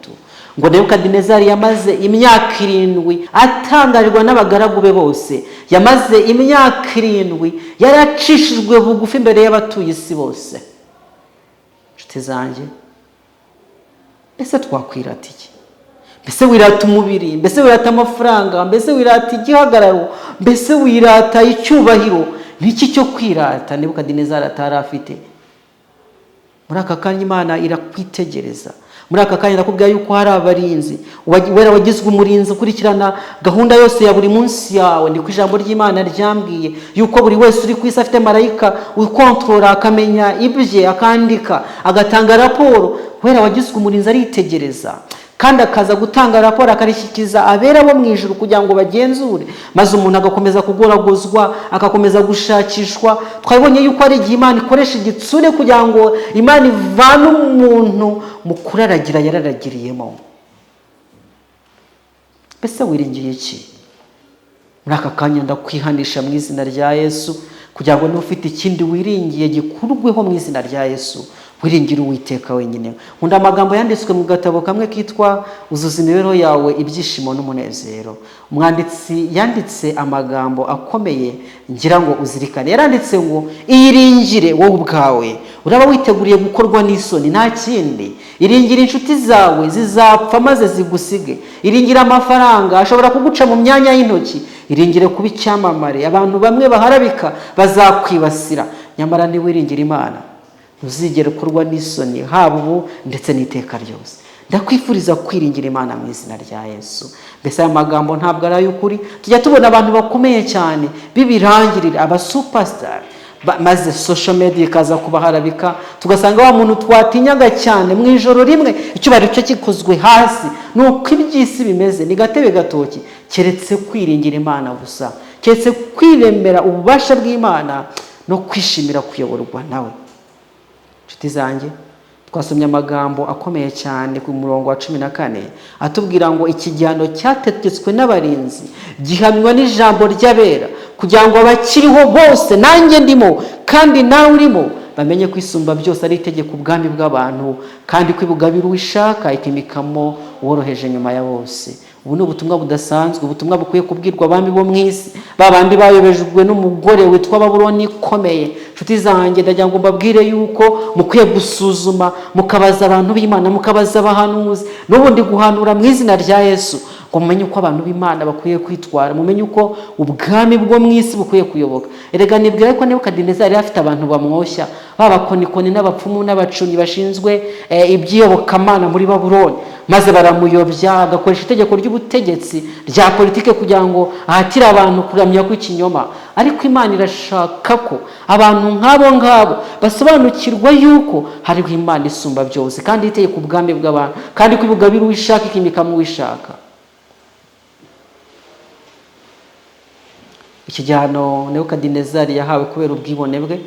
[SPEAKER 1] ngo Nebukadinezari yamaze imyaka 7 atangarirwa n'abagaragu be bose, yamaze imyaka 7 yaracishijwe bugufi imbere y'abatuye isi bose. Inshuti zanjye, mbese twakwirata iki? Mbese wirata umubiri? Mbese wirata amafaranga? Mbese wirata igihagararo? Mbese wirata icyubahiro? Niki cyo kwirata Nebukadinezari atari afite? Muri aka kanya Imana irakwitegereza. Muri aka kanya ndakubwira yuko hari abarinzi. Wera wagizwe umurinzi ukurikirana gahunda yose ya buri munsi yawe. Niko ijambo ry'Imana ryambwiye, yuko buri wese uri ku isi afite marayika ukontorora, akamenya ibye, akandika, agatanga raporo. Wera wagizwe umurinzi aritegereza kandi akaza gutanga raporo, akarishyikiriza abera bo mu ijuru kugira ngo bagenzure, maze umuntu agakomeza kugoragozwa, agakomeza gushakishwa. Twabonye yuko ari igihe Imana ikoresha igitsure kugira ngo Imana ivane umuntu mu kuraragira yararagiriyemo. Mbese wiringiye iki? Muri aka kanya ndakwihanisha mu izina rya Yesu, kugira ngo niba ufite ikindi wiringiye gikurweho mu izina rya Yesu, wiringire Uwiteka wenyine. Nkunda amagambo yanditswe mu gatabo kamwe kitwa "Uzuza imibereho yawe ibyishimo n'umunezero". Umwanditsi yanditse amagambo akomeye ngira ngo uzirikane. Yaranditse ngo: "Iyiringire wowe ubwawe, uraba witeguriye gukorwa n'isoni, nta kindi. Iringire inshuti zawe, zizapfa maze zigusige. Iringire amafaranga, ashobora kuguca mu myanya y'intoki. Iringire kuba icyamamare, abantu bamwe baharabika bazakwibasira. Nyamara niwiringira Imana, ntuzigere ukorwa n'isoni, haba ubu ndetse n'iteka ryose." Ndakwifuriza kwiringira Imana mu izina rya Yesu. Mbese aya magambo ntabwo ari ay'ukuri? Tujya tubona abantu bakomeye cyane b'ibirangirire, aba superstar, maze social media ikaza kubaharabika, tugasanga wa muntu twatinyaga cyane mu ijoro rimwe icyubahiro cye gikozwe hasi. Ni uko iby'isi bimeze, ni gatebe gatoki, keretse kwiringira Imana gusa, keretse kwiremera ububasha bw'Imana no kwishimira kuyoborwa nawe. Inshuti zanjye, twasomye amagambo akomeye cyane ku murongo wa 14, atubwira ngo iki gihano cyategetswe n'abarinzi gihamywa n'ijambo ry'abera, kugira ngo abakiriho bose, nanjye ndimo kandi nawe urimo, bamenye ko Isumba byose ari itegeka ubwami bw'abantu, kandi ko ibugabira uwo ishaka, ikimikamo uworoheje nyuma ya bose. Ubu ni ubutumwa budasanzwe, ubutumwa bukwiye kubwirwa abami bo mu isi, ba bandi bayobejwe n'umugore witwa Babuloni ikomeye. Inshuti zanjye, ndagira ngo mbabwire yuko mukwiye gusuzuma, mukabaza abantu b'Imana, mukabaza abahanuzi n'ubundi guhanura mu izina rya Yesu, ngo mumenye uko abantu b'Imana bakwiye kwitwara, mumenye uko ubwami bwo mu isi bukwiye kuyoboka. Erega nibwira ko Nebukadinezari yari afite abantu bamwoshya, b'abakonikoni n'abapfumu n'abacunyi bashinzwe iby'iyobokamana muri Babuloni, maze baramuyobya, agakoresha itegeko ry'ubutegetsi rya politike kugira ngo ahatire abantu kuramya kw'ikinyoma. Ariko Imana irashaka ko abantu nk'abo ngabo basobanukirwa yuko hariho Imana isumba byose, kandi itegeka ubwami bw'abantu, kandi ko ibugabira uwo ishaka, ikimikamo uwo ishaka. Iki gihano Nebukadinezari yahawe kubera ubwibone bwe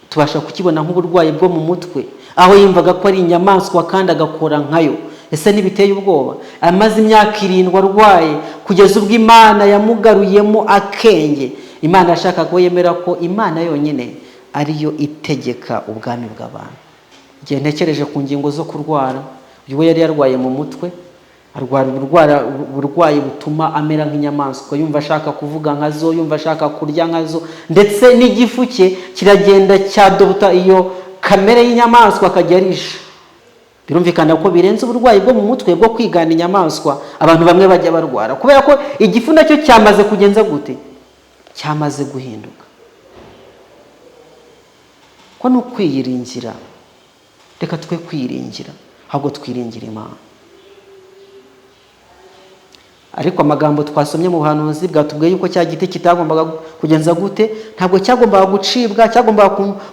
[SPEAKER 1] tubasha kukibona nk'uburwayi bwo mu mutwe, aho yumvaga ko ari inyamaswa kandi agakora nkayo. Ese ntibiteye ubwoba? Amaze imyaka 7 arwaye, kugeza ubwo Imana yamugaruyemo akenge. Imana yashakaga ko yemera ko Imana yonyine ariyo itegeka ubwami bw'abantu. Igihe ntekereje ku ngingo zo kurwara, uyu we yari yarwaye mu mutwe, arwara uburwayi butuma amera nk'inyamaswa, yumva ashaka kuvuga nkazo, yumva ashaka kurya nkazo, ndetse n'igifu cye kiragenda cyadobuta iyo kamere y'inyamaswa, akajya arisha. Birumvikana ko birenze uburwayi bwo mu mutwe bwo kwigana inyamaswa abantu bamwe bajya barwara, kubera ko igifu nacyo cyamaze kugenza gute? Cyamaze guhinduka. Ko ni ukwiyiringira. Reka twe kwiringira, ahubwo twiringira Imana. Ariko amagambo twasomye mu buhanuzi bwatubwiye yuko cya giti kitagombaga kugenza gute? Ntabwo cyagombaga gucibwa, cyagombaga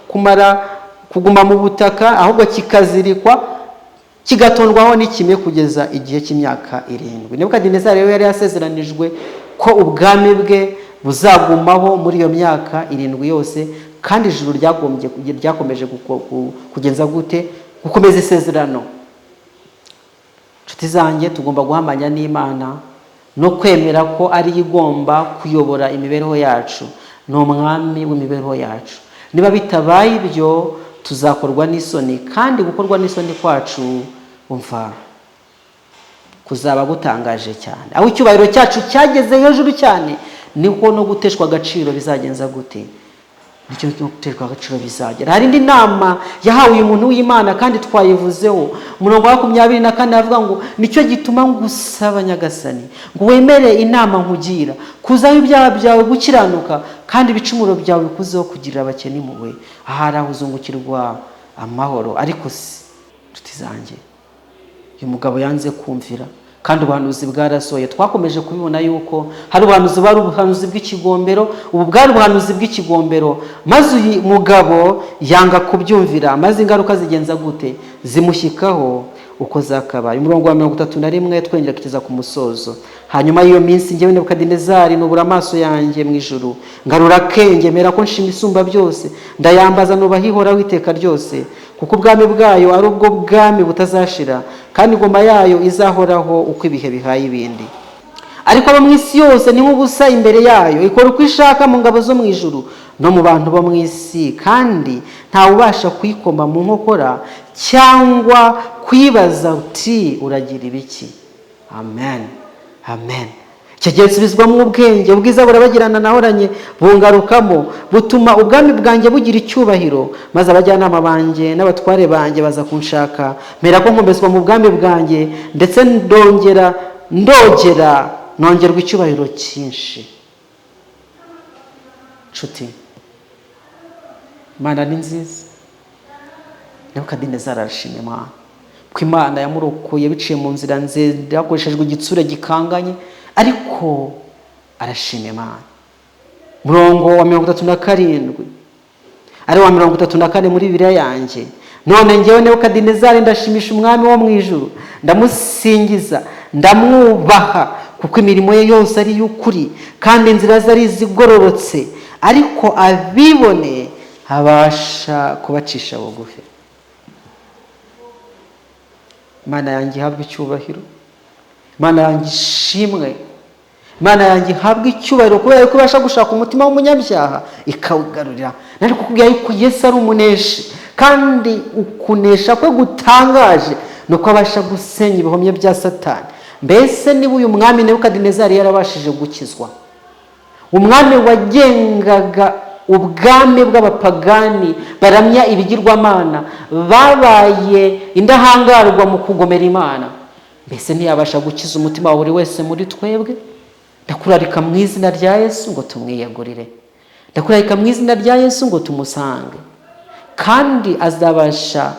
[SPEAKER 1] kumara kuguma mu butaka, ahubwo kikazirikwa, kigatondwaho n'ikime kugeza igihe cy'imyaka 7. Nebukadinezari rero yari yasezeranijwe ko ubwami bwe buzagumaho muri iyo myaka 7 yose, kandi ijuru ryakomeje kugenza gute? Gukomeza isezerano. Inshuti zanjye, tugomba guhamanya n'Imana no kwemera ko ariyo igomba kuyobora imibereho yacu, ni umwami w'imibereho yacu. Niba bitabaye ibyo, tuzakorwa n'isoni, kandi gukorwa n'isoni kwacu, umva, kuzaba gutangaje cyane. Aho icyubahiro cyacu cyageze hejuru cyane, niko no guteshwa agaciro bizagenza gute? Nicyo guteshwa agaciro bizagera. Hari indi nama yahawe uyu muntu w'Imana kandi twayivuzeho. Umurongo wa 24 avuga ngo: "Nicyo gituma ngusaba, Nyagasani, ngo wemere inama nkugira, kuzaho ibyaha byawe gukiranuka, kandi ibicumuro byawe bikuzeho kugirira abakene impuhwe. Ahari aho uzungukirwa amahoro." Ariko si, nshuti zanjye, uyu mugabo yanze kumvira, kandi ubuhanuzi bwarasohoye. Twakomeje kubibona yuko hari ubuhanuzi, bwari ubuhanuzi bw'ikigombero, ubu bwari ubuhanuzi bw'ikigombero, maze uyu mugabo yanga kubyumvira. Maze ingaruka zigenza gute? Zimushyikaho uko zakabaye. Umurongo wa 31, twongera kugeza ku musozo: "Hanyuma y'iyo minsi, njyewe Nebukadinezari nubura amaso yanjye mu ijuru, ngarura akenge, mera ko nshima Isumba byose, ndayambaza, nubaha Ihoraho iteka ryose, kuko ubwami bwayo ari ubwo bwami butazashira, kandi ingoma yayo izahoraho uko ibihe bihaye ibindi. Ariko abo mu isi yose ni nk'ubusa imbere yayo. Ikora uko ishaka mu ngabo zo mu ijuru no mu bantu bo mu isi, kandi ntawe ubasha kuyikoma mu nkokora cyangwa kuyibaza uti: 'Uragira ibiki?'" Amen, amen. Icyo gihe nsubizwamo ubwenge, ubwiza burabagirana nahoranye bungarukamo, butuma ubwami bwanjye bugira icyubahiro. Maze abajyanama banjye n'abatware banjye baza kunshaka, mpera ko nkomezwa mu bwami bwanjye, ndetse ndongera ndogera nongerwa icyubahiro cyinshi. Nshuti, Imana ni nziza. Nebukadinezari arashima Imana ko Imana yamurokoye biciye mu nzira nziza, hakoreshejwe igitsure gikanganye, ariko arashima Imana. Murongo wa 37, ari wa 34 muri Bibiliya yanjye: "None ngewe Nebukadinezari ndashimisha Umwami wo mu ijuru, ndamusingiza, ndamwubaha, kuko imirimo ye yose ari iy'ukuri kandi inzira ze ari izigororotse, ariko abibone abasha kubacisha bugufi." Imana yanjye ihabwe icyubahiro, Imana yanjye ishimwe, Imana yanjye ihabwe icyubahiro kubera ko ibasha gushaka umutima w'umunyabyaha ikawugarurira. Nari kukubwira yuko Yesu ari umuneshi, kandi ukunesha kwe gutangaje ni uko abasha gusenya ibihomye bya Satani. Mbese niba uyu mwami Nebukadinezari yarabashije gukizwa, umwami wagengaga ubwami bw'abapagani baramya ibigirwamana, babaye indahangarwa mu kugomera Imana, mbese ntiyabasha gukiza umutima wa buri wese muri twebwe? Ndakurarika mu izina rya Yesu ngo tumwiyegurire. Ndakurarika mu izina rya Yesu ngo tumusange, kandi azabasha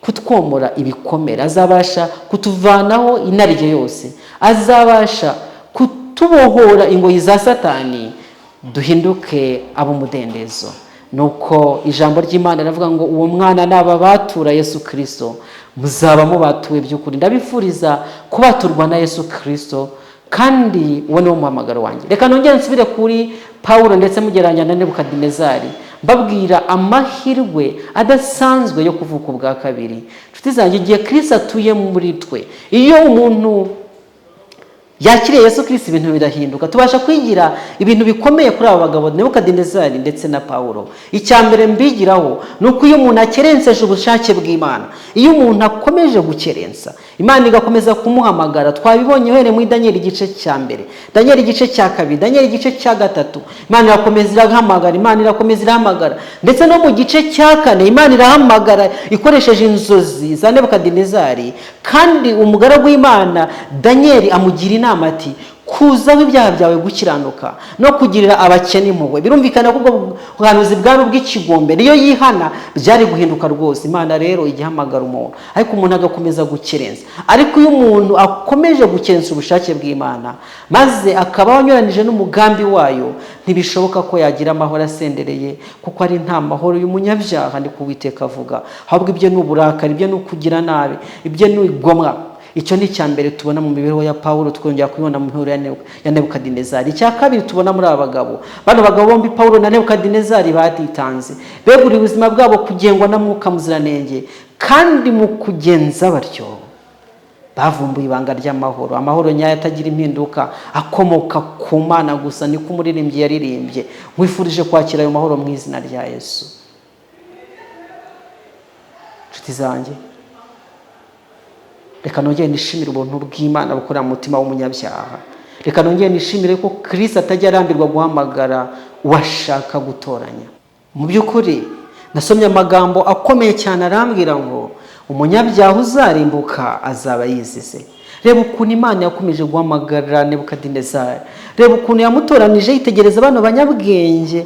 [SPEAKER 1] kutwomora ibikomere, azabasha kutuvanaho inarijye yose, azabasha kutubohora ingoyi za Satani, duhinduke ab'umudendezo. Nuko ijambo ry'Imana riravuga ngo: "Uwo mwana nababatura, Yesu Kirisito, muzaba mubatuwe by'ukuri." Ndabifuriza kubaturwa na Yesu Kirisito, kandi uwo ni wo muhamagaro wanjye. Reka nongere nsubire kuri Pawulo ndetse mugereranya na Nebukadinezari, mbabwira amahirwe adasanzwe yo kuvuka ubwa kabiri. Inshuti zanjye, igihe Kirisito atuye muri twe, iyo umuntu yakiriye Yesu Kirisito, ibintu birahinduka. Tubasha kwigira ibintu bikomeye kuri aba bagabo, Nebukadinezari ndetse na Pawulo. Icya mbere mbigiraho ni uko iyo umuntu akerenseje ubushake bw'Imana, iyo umuntu akomeje gukerensa, Imana igakomeza kumuhamagara, twabibonye uhereye muri Daniel igice cya mbere, Daniel igice cya kabiri, Daniel igice cya gatatu, Imana irakomeza irahamagara, Imana irakomeza irahamagara, ndetse no mu gice cya kane Imana irahamagara ikoresheje inzozi za Nebukadinezari, kandi umugaragu w'Imana Daniel amugira inama ati: "Kuzaho ibyaha byawe gukiranuka no kugirira abakene impuhwe." Birumvikana ko ubwo buhanuzi bwari ubw'ikigombe, niyo yihana byari guhinduka rwose. Imana rero ijya ihamagara umuntu, ariko umuntu agakomeza gukerensa. Ariko iyo umuntu akomeje gukerensa ubushake bw'Imana, maze akaba anyuranije n'umugambi wayo, ntibishoboka ko yagira amahoro asendereye, kuko ari nta mahoro y'umunyabyaha, ni Uwiteka avuga. Ahubwo ibyo ni uburakari, ibyo ni ukugira nabi, ibyo ni igomwa. Icyo ni icya mbere tubona mu mibereho ya Pawulo, twongera kubibona mu mibereho ya Nebukadinezari. Icya kabiri tubona muri aba bagabo, bano bagabo bombi, Pawulo na Nebukadinezari, batitanze, beguriye ubuzima bwabo kugengwa na Mwuka Muziranenge, kandi mu kugenza batyo bavumbuye ibanga ry'amahoro, amahoro nyayo atagira impinduka, akomoka ku Mana gusa. Niko umuririmbyi yaririmbye. Nkwifurije kwakira ayo mahoro mu izina rya Yesu. Inshuti zanjye, reka nongere nishimire ubuntu bw'Imana bukorera mu mutima w'umunyabyaha. Reka nongere nishimire ko Kirisito atajya arambirwa guhamagara Uwashaka gutoranya. Mu by'ukuri nasomye amagambo akomeye cyane, arambwira ngo umunyabyaha uzarimbuka azaba yizize. Reba ukuntu Imana yakomeje guhamagara Nebukadinezari, reba ukuntu yamutoranije yitegereza bano banyabwenge,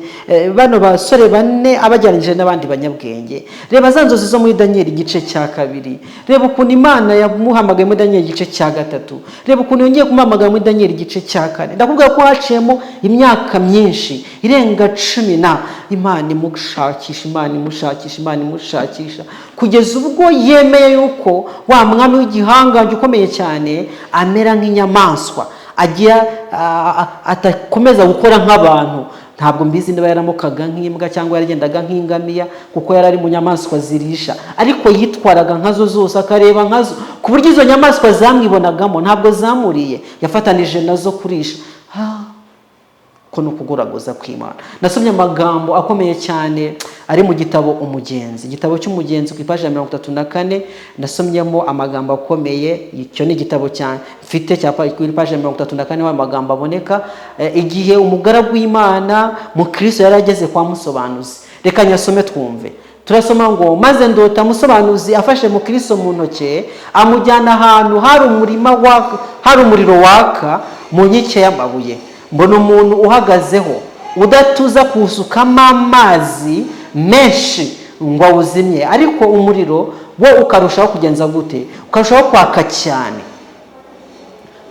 [SPEAKER 1] bano basore bane abajyanije n'abandi banyabwenge. Reba za nzozi zo muri Daniyeli igice cya 2, reba ukuntu Imana yamuhamagaye muri Daniyeli igice cya 3, reba ukuntu yongeye kumuhamagara muri Daniyeli igice cya 4. Ndakubwira ko haciyemo imyaka myinshi irenga 10 na Imana imushakisha, Imana imushakisha, Imana imushakisha, kugeza ubwo yemeye yuko wa mwami w'igihangange ukomeye cyane amera nk'inyamaswa, agira atakomeza gukora nk'abantu. Ntabwo mbizi niba yaramukaga nk'imbwa cyangwa yaragendaga nk'ingamiya, kuko yari ari mu nyamaswa zirisha, ariko yitwaraga nkazo zose, akareba nkazo, ku buryo izo nyamaswa zamwibonagamo, ntabwo zamuriye, yafatanije nazo kurisha. Ko ni ukugoragoza kw'Imana. Nasomye amagambo akomeye cyane ari mu gitabo Umugenzi, igitabo cy'Umugenzi, ku ipaji ya 34. Nasomyemo amagambo akomeye. Icyo ni igitabo cya mfite cya ku ipaji ya 34, aho amagambo aboneka. Igihe umugaragu w'Imana mu Kristo yari ageze kwa Musobanuzi, reka nyasome twumve. Turasoma ngo: "Maze ndota Musobanuzi afashe mu Kristo mu ntoki, amujyana ahantu hari umurima hari umuriro waka mu nkike y'amabuye. Mbona umuntu uhagazeho udatuza kuwusukamo amazi menshi ngo awuzimye, ariko umuriro wo ukarushaho kugenza gute? Ukarushaho kwaka cyane.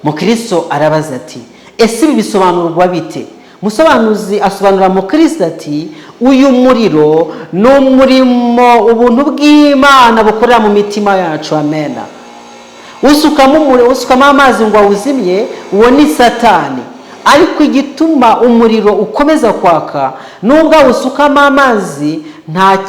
[SPEAKER 1] Mukristo arabaza ati: 'Ese ibi bisobanurwa bite?' Musobanuzi asobanura Mukristo ati: 'Uyu muriro ni umurimo ubuntu bw'Imana bukorera mu mitima yacu.' Amena. Usukamo amazi ngo awuzimye, uwo ni Satani. Ariko igituma umuriro ukomeza kwaka nubwo awusukamo amazi,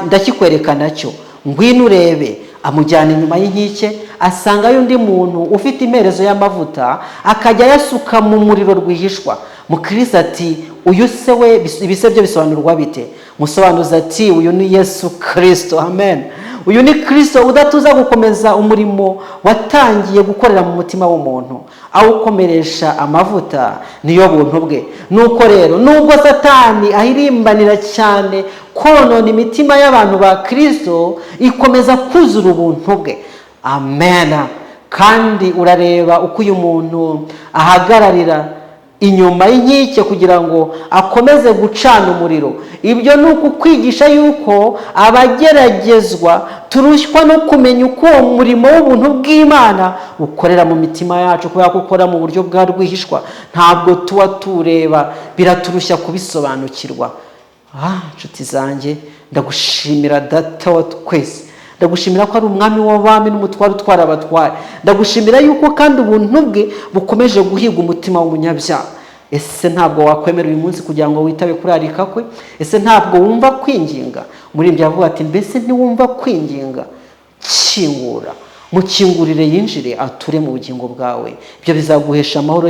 [SPEAKER 1] ndakikwereka nacyo, ngwino urebe. Amujyana inyuma y'inkike, asangayo undi muntu ufite imperezo y'amavuta, akajya ayasuka mu muriro rwihishwa. Mukristo ati: 'Uyu se we, ibise byo bisobanurwa bite?' Musobanuzi ati: 'Uyu ni Yesu Kirisito.' Amen. Uyu ni Kirisito udatuza gukomeza umurimo watangiye gukorera mu mutima w'umuntu, awukomeresha amavuta, niyo buntu bwe. Nuko rero, nubwo Satani ahirimbanira cyane konona imitima y'abantu ba Kirisito, ikomeza kuzura ubuntu bwe. Amen. Kandi urareba uko uyu muntu ahagararira inyuma y'inkike kugira ngo akomeze gucana umuriro. Ibyo ni ukukwigisha yuko abageragezwa turushywa no kumenya uko uwo murimo w'ubuntu bw'Imana ukorera mu mitima yacu, kubera ko ukora mu buryo bwa rwihishwa, ntabwo tuba tureba, biraturushya kubisobanukirwa. Nshuti zanjye, ndagushimira Data wa twese, ndagushimira ko ari umwami w'abami n'umutware utwara abatware. Ndagushimira yuko kandi ubuntu bwe bukomeje guhiga umutima w'umunyabyaha. Ese ntabwo wakwemera uyu munsi kugira ngo witabe kurarika kwe? Ese ntabwo wumva kwinginga? Umuririmbyi avuga ati: 'Mbese ntiwumva kwinginga?' Kingura, mukingurire yinjire ature mu bugingo bwawe. Ibyo bizaguhesha amahoro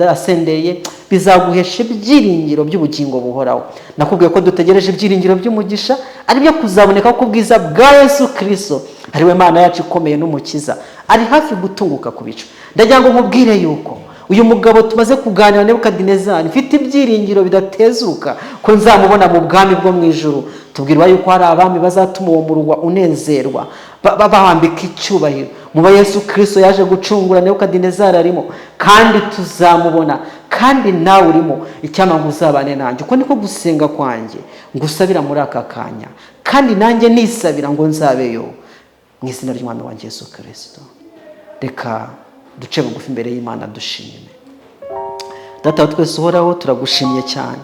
[SPEAKER 1] asendeye, bizaguhesha ibyiringiro by'ubugingo buhoraho. Nakubwiye ko dutegereje ibyiringiro by'umugisha, ari byo kuzaboneka ku bwiza bwa Yesu Kirisito, ariwe Mana yacu ikomeye n'Umukiza, ari hafi gutunguka ku bicu. Ndagira ngo nkubwire yuko uyu mugabo tumaze kuganira, Nebukadinezari, mfite ibyiringiro bidatezuka ko nzamubona mu bwami bwo mu ijuru. Tubwirwa yuko hari abami bazatuma uwo murwa unezerwa, bawambika icyubahiro. Muba Yesu Kirisito yaje gucungura, Nebukadinezari arimo, kandi tuzamubona, kandi nawe urimo. Icyampa ngo uzabane nanjye. Uko niko gusenga kwanjye ngusabira muri aka kanya, kandi nanjye nisabira ngo nzabeyo, mu izina ry'Umwami wanjye Yesu Kirisito. Reka duce bugufi imbere y'Imana, dushime. Data wa twese uhoraho, turagushimye cyane.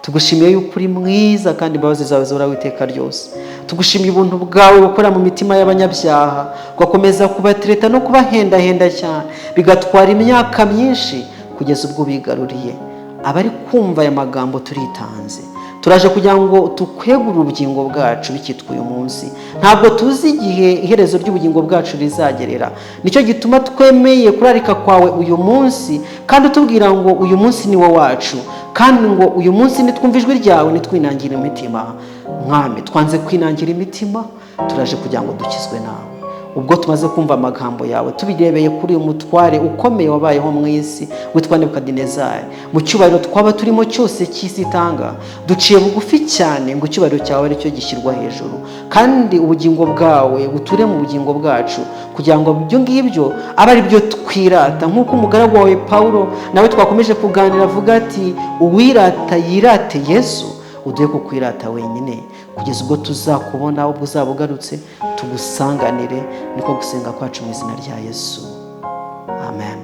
[SPEAKER 1] Tugushimiye yuko uri mwiza kandi imbabazi zawe zihoraho iteka ryose. Tugushimiye ubuntu bwawe bukora mu mitima y'abanyabyaha, ugakomeza kubatereta no kubahendahenda cyane, bigatwara imyaka myinshi kugeza ubwo bigaruriye. Abari kumva aya magambo, turitanze, turaje kugira ngo tukwegure ubugingo bwacu bikitwa uyu munsi. Ntabwo tuzi igihe iherezo ry'ubugingo bwacu rizagerera. Nicyo gituma twemeye kurarika kwawe uyu munsi, kandi utubwira ngo uyu munsi ni wo wacu, kandi ngo uyu munsi nitwumva ijwi ryawe nitwinangira imitima. Mwami, twanze kwinangira imitima, turaje kugira ngo dukizwe nawe. Ubwo tumaze kumva amagambo yawe, tubirebeye kuri uyu mutware ukomeye wabayeho mu isi witwa Nebukadinezari, mu cyubahiro twaba turimo cyose cy'isi itanga, duciye bugufi cyane ngo icyubahiro cyawe aricyo gishyirwa hejuru, kandi ubugingo bwawe buture mu bugingo bwacu, kugira ngo ibyo ngibyo abe ari byo twirata. Nk'uko umugaragu wawe Pawulo nawe twakomeje kuganira avuga ati: "Uwirata yirate Yesu." Uduhe kukwirata wenyine kugeza ubwo tuzakubona, ubwo uzaba ugarutse tugusanganire. Niko gusenga kwacu mu izina rya Yesu, amen,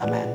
[SPEAKER 1] amen.